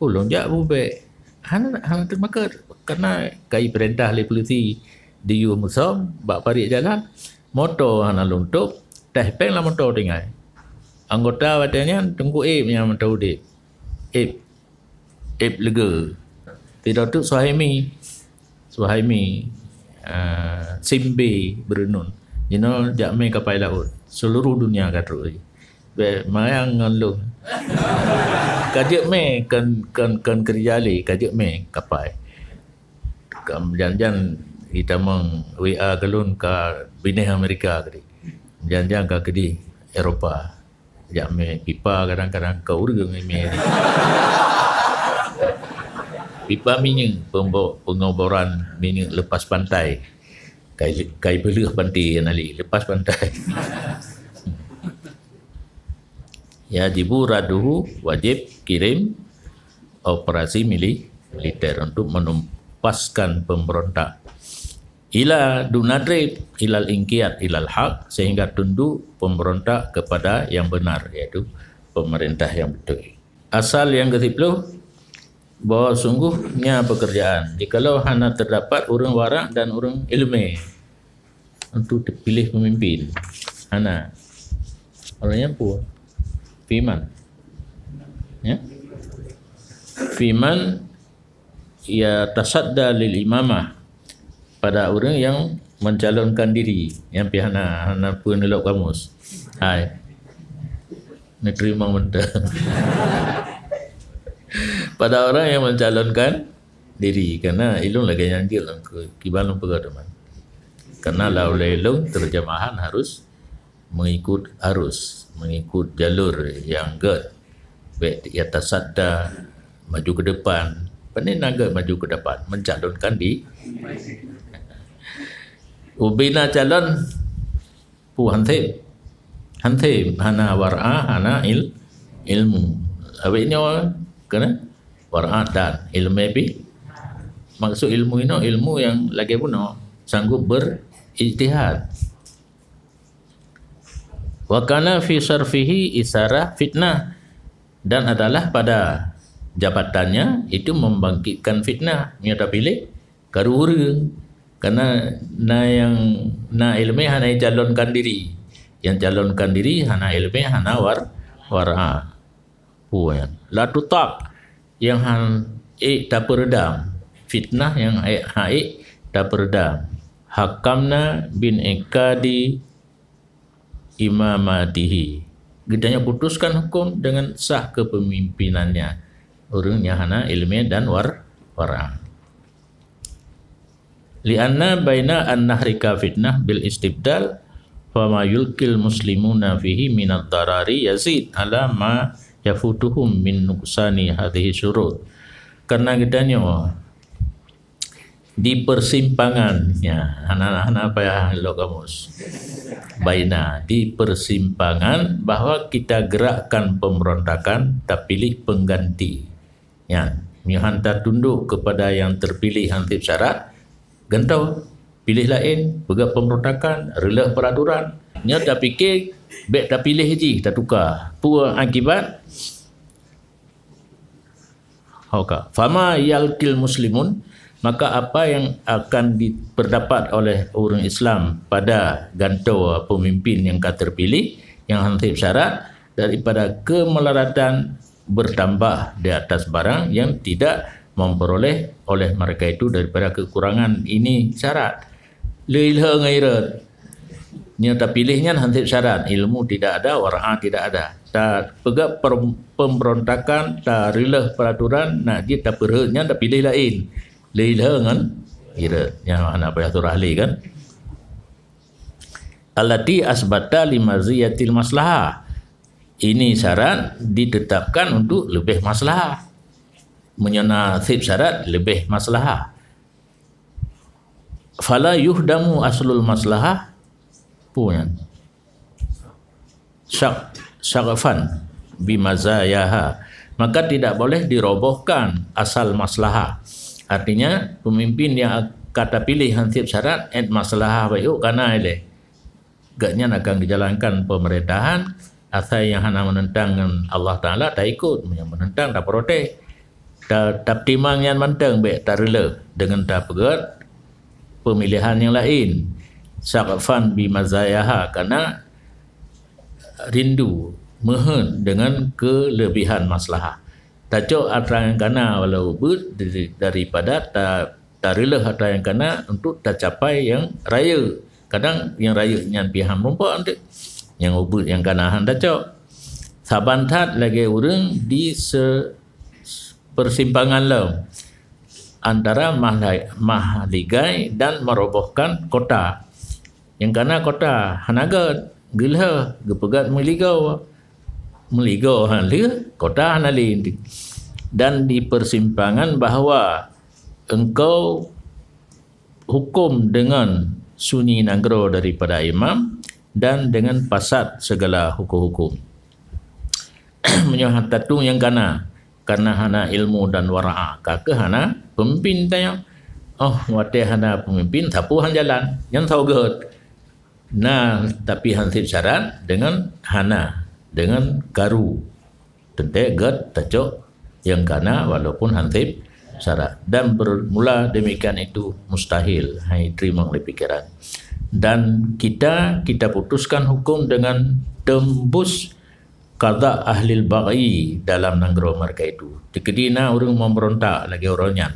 Ulôn jak bubek. Hana, hana teumakot. Karena ka ipeurintah lé polisi diyue musöm bak parit jalan. Moto hana lôn tôb, teh péng lam moto tinggai. Anggota watée nyan Teungku Ip nyang mantong udeb. Ip. Ip Leuge. Sidroe teuk Suhaimi. Suhaimi, ah, Simbe Beureunun. Jinoe jak mé kapai laôt. Seuluruh dunia ka trok. Bèk mayang ngon lôn. Ka jeuet mé kon, kon, kon keurija lé, ka jeuet mé kapai. Ka meujan-jan itamong W A keu lôn ka binéh Amerika keudéh. Meujan-jan ka keudéh Eropa. Jak mé pipa kadang-kadang ka ureueng mé. Pipa minyeuk, pembo-, pengoboran minyeuk lepas pantai. Kai, kai peuleueh pantai nali, lepas pantai. Yajibu radduhu, wajib kirim operasi mili-, militer untuk menempaskan pemberontak. Ila dunadrib ilal inqiyad ilal haq, sehingga tunduk pemberontak kepada yang benar, yaitu pemerintah yang betul. Asal yang kesiploh, bahwa sungguhnya pekerjaan, jikalau hana terdapat ureueng warak dan ureueng ileumé untuk terpilih pemimpin. Hana. Ureueng nyan peue? Fiman. Ya? Fiman yatasadda lil imamah, pada ureueng yang mencalonkan diri, nyang pih hana, hana peue neulok kamus. Hai. Neuteurimong mantong. Pada orang yang mencalonkan diri, karena ilôn lagèe nyang jeuet lôn keu-, kiban lôn peugah teuma. Karena lam ulèe ilôn terjemahan harus mengikut arus, mengikut jalur nyang gèt. Bèk yatasadda, maju ke depan. Pane na gèt maju ke depan, mencalonkan di-, ubé na calon, peue han sép. Han sép, hana war'a, hana il-, ilmu. Awaknyoe keunan war'a dan ilmu pih. Maksud ilmu inoe, ilmu nyang lagèe bunoe, sanggup berijtihad. Wa kana fi sarfihi isarah fitnah, dan adalah pada jabatannya itu membangkitkan fitnah. Meunyoe tapiléh karu ureueng, karena na nyang na ileumé hana jicalonkan diri, nyang calonkan diri hana ileumé, hana war-, war'a. Peue nyan? La tutaq, nyang han ék tapeureudam. Fitnah nyang ék, han ék tapeureudam. Hakamna bin iqadi imamatihi. Geutanyoe putuskan huköm dengan sah kepemimpinannya. Ureueng nyang hana ileumé dan war-, war'a. Li'anna baina an nahrika fitnah bil istibdal, fama yulqil muslimuna fihi minad darari yazid ala ma yafutuhum min nuqsani hadhihi syurut. Karena geutanyoe di persimpangan, ya, hana, hana payah lok kamus. Baina, di persimpangan bahwa kita gerakkan pemberontakan, tapiléh pengganti. Nyan, meunyoe han tatundok kepada nyang terpilih han sép syarat, gantoe, piléh laén, peugah pemberontakan, reuloh peraturan. Nyoe tapike, bèk tapiléh jih, tatuka. Peue akibat? Oke. Fama yulqil muslimun, maka apa yang akan diperdapat oleh ureueng Islam pada gantoe pemimpin nyang ka terpilih, nyang han sép syarat, daripada kemelaratan bertambah di atas barang yang tidak memperoleh oleh mereka itu daripada kekurangan ini syarat. Lheuh-lheuh ngon irot. Nyoe tapiléh nyan han sép syarat, ilmu tidak ada, war'a tidak ada. Tapeugah per-, pemberontakan, tareuloh peraturan, nak jeuet tapeureuet nyan tapiléh laén. Lheuh-lheuh ngon irot. Nyan hana payah surah lé kan. Allati asbata limaziyatil maslahah. Ini syarat ditetapkan untuk lebih maslahah. meunyoe na seb syarat leubeh maslahah. Fala yuhdamu aslul maslahah, peue nyan? Syak-, syagfan bimazayaha. Maka tidak boleh dirobohkan asal maslahah. Artinya, pemimpin yang ka tapiléh han seb syarat, eh, maslahah bacut kana ilée. Gobnyan akan geujalankan pemerintahan, asai nyang hana menentang ngon Allah Taala taikot, nyang menentang taprotes. Ta-, tapeutimang nyan mantong bék tareuleuh deungon tapeugét pemilihan nyang laén. Syagfan bimazayaha, kana rindu, meuheuet deungon keulebihan maslahah. Tacok atra nyang kana walau ubit dari-, daripada ta-, tareuleuh atra nyang kana untuk tacapai nyang rayeuk. Kadang nyang rayeuk nyan pih han meurumpok teuk. Nyang ubit nyang kana han tacok. Saban that lagée ureuëng di se-, persimpangan lom antara mahla-, mahligai dan merobohkan kota. Nyang kana kota hana gét, geulheueh, geupeugét meuligoe. Meuligoe hana lé, kota hana lé. Dan di persimpangan bahwa engkau hukum dengan sunyi nanggroe daripada imam dan dengan fasad segala hukum-hukum. Meunyoe han tatueng nyang kana, karena hana ilmu dan wara'a, ka keuh hana pemimpin tanyoe. Oh, watée hana pemimpin, sapeue han jalan, nyan sapeue gét. Na, tapi han seb syarat dengan hana, dengan karu. Teuntée gét tacok nyang kana walaupun han seb syarat. Dan bermula demikian itu mustahil, hai teurimong lé pikiran. Dan kita, kita putuskan hukum dengan tembus qada ahlil baghi dalam nanggroe mereka itu. Teukeudi na ureuëng meumberontak lagée uroe nyan.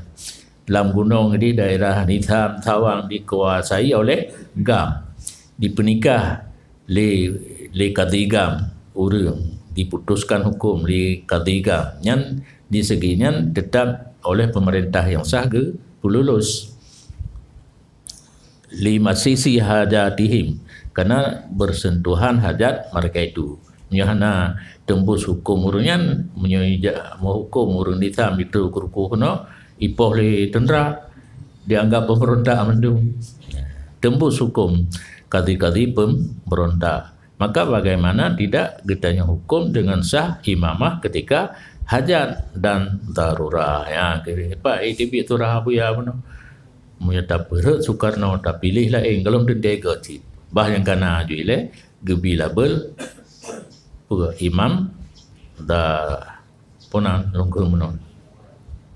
Lam gunong di daerah Nizam Sawang dikuasai oleh GAM. Dipeunikah lé, lé kadhi GAM ureuëng, diputuskan hukum lé kadhi GAM. Nyan di segi nyan tetap oleh pemerintah yang sah geupeululus. Lima sisi hajatihim, karena bersentuhan hajat mereka itu. Meunyoe hana tembus hukum ureuëng nyan, meunyoe ija-, meuhukum ureuëng Nizam itu keurukoh keunoe, ipoh lé tentera, dianggap pemberontak mandum. Tembus hukum kadhi-kadhi pemberontak. Maka bagaimana tidak geutanyoe hukum dengan sah imamah ketika hajat dan darurah? Ya, kira-kira Pak, eh, teubiet surah Abuya bunoe. Meunyoe tapeurhot Sukarno, tapiléh laén, golom teuntée gét cit. Bah nyang kana ju ilée, geubi label, peue, imam da-, puna lungkeu meunan.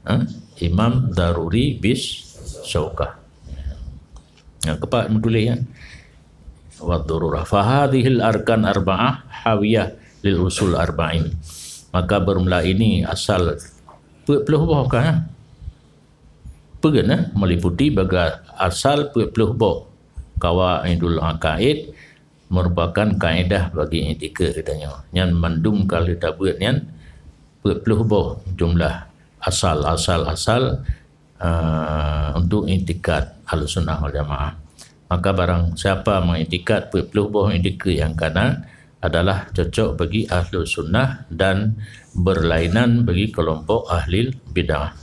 Ha? Imam daruri bis syaukah. Nyang keempat meutuléh, ya. Wa darurah. Fahadhil arkan arba'ah hawiyah lil usul arba'in. Maka bermula ini asal peuet ploh boh ka, ya. Peugah na meliputi bagai asal peuet ploh boh. Qawaidul aqaid merupakan kaedah bagi iktikad geutanyoe. Nyan mandum ka lheueh tabeuet nyan peuet ploh boh jumlah asal, asal, asal, eh, untuk iktikad Ahlussunnah wal Jamaah. Maka barang siapa mengiktikad peuet ploh boh iktikad nyang kana, adalah cocok bagi Ahlussunnah dan berlainan bagi kelompok Ahlil Bid'ah.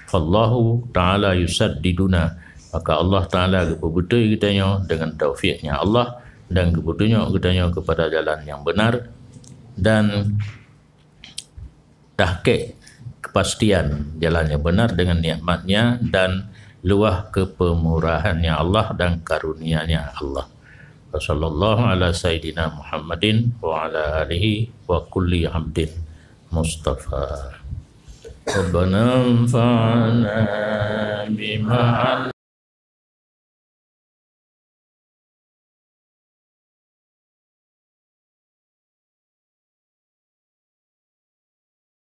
Fallahu ta'ala yusaddiduna, maka Allah Ta'ala geupeubeutôi geutanyoe dengan taufik-Nya Allah dan geupeutunjuk geutanyoe kepada jalan yang benar dan tahqiq kepastian jalan yang benar dengan nikmat-Nya dan luah kepeumurahan-Nya Allah dan karunia-Nya Allah. Wa sallallahu ala sayyidina Muhammadin wa ala alihi wa kulli abdin Mustafa. Rabbana anfa'na bima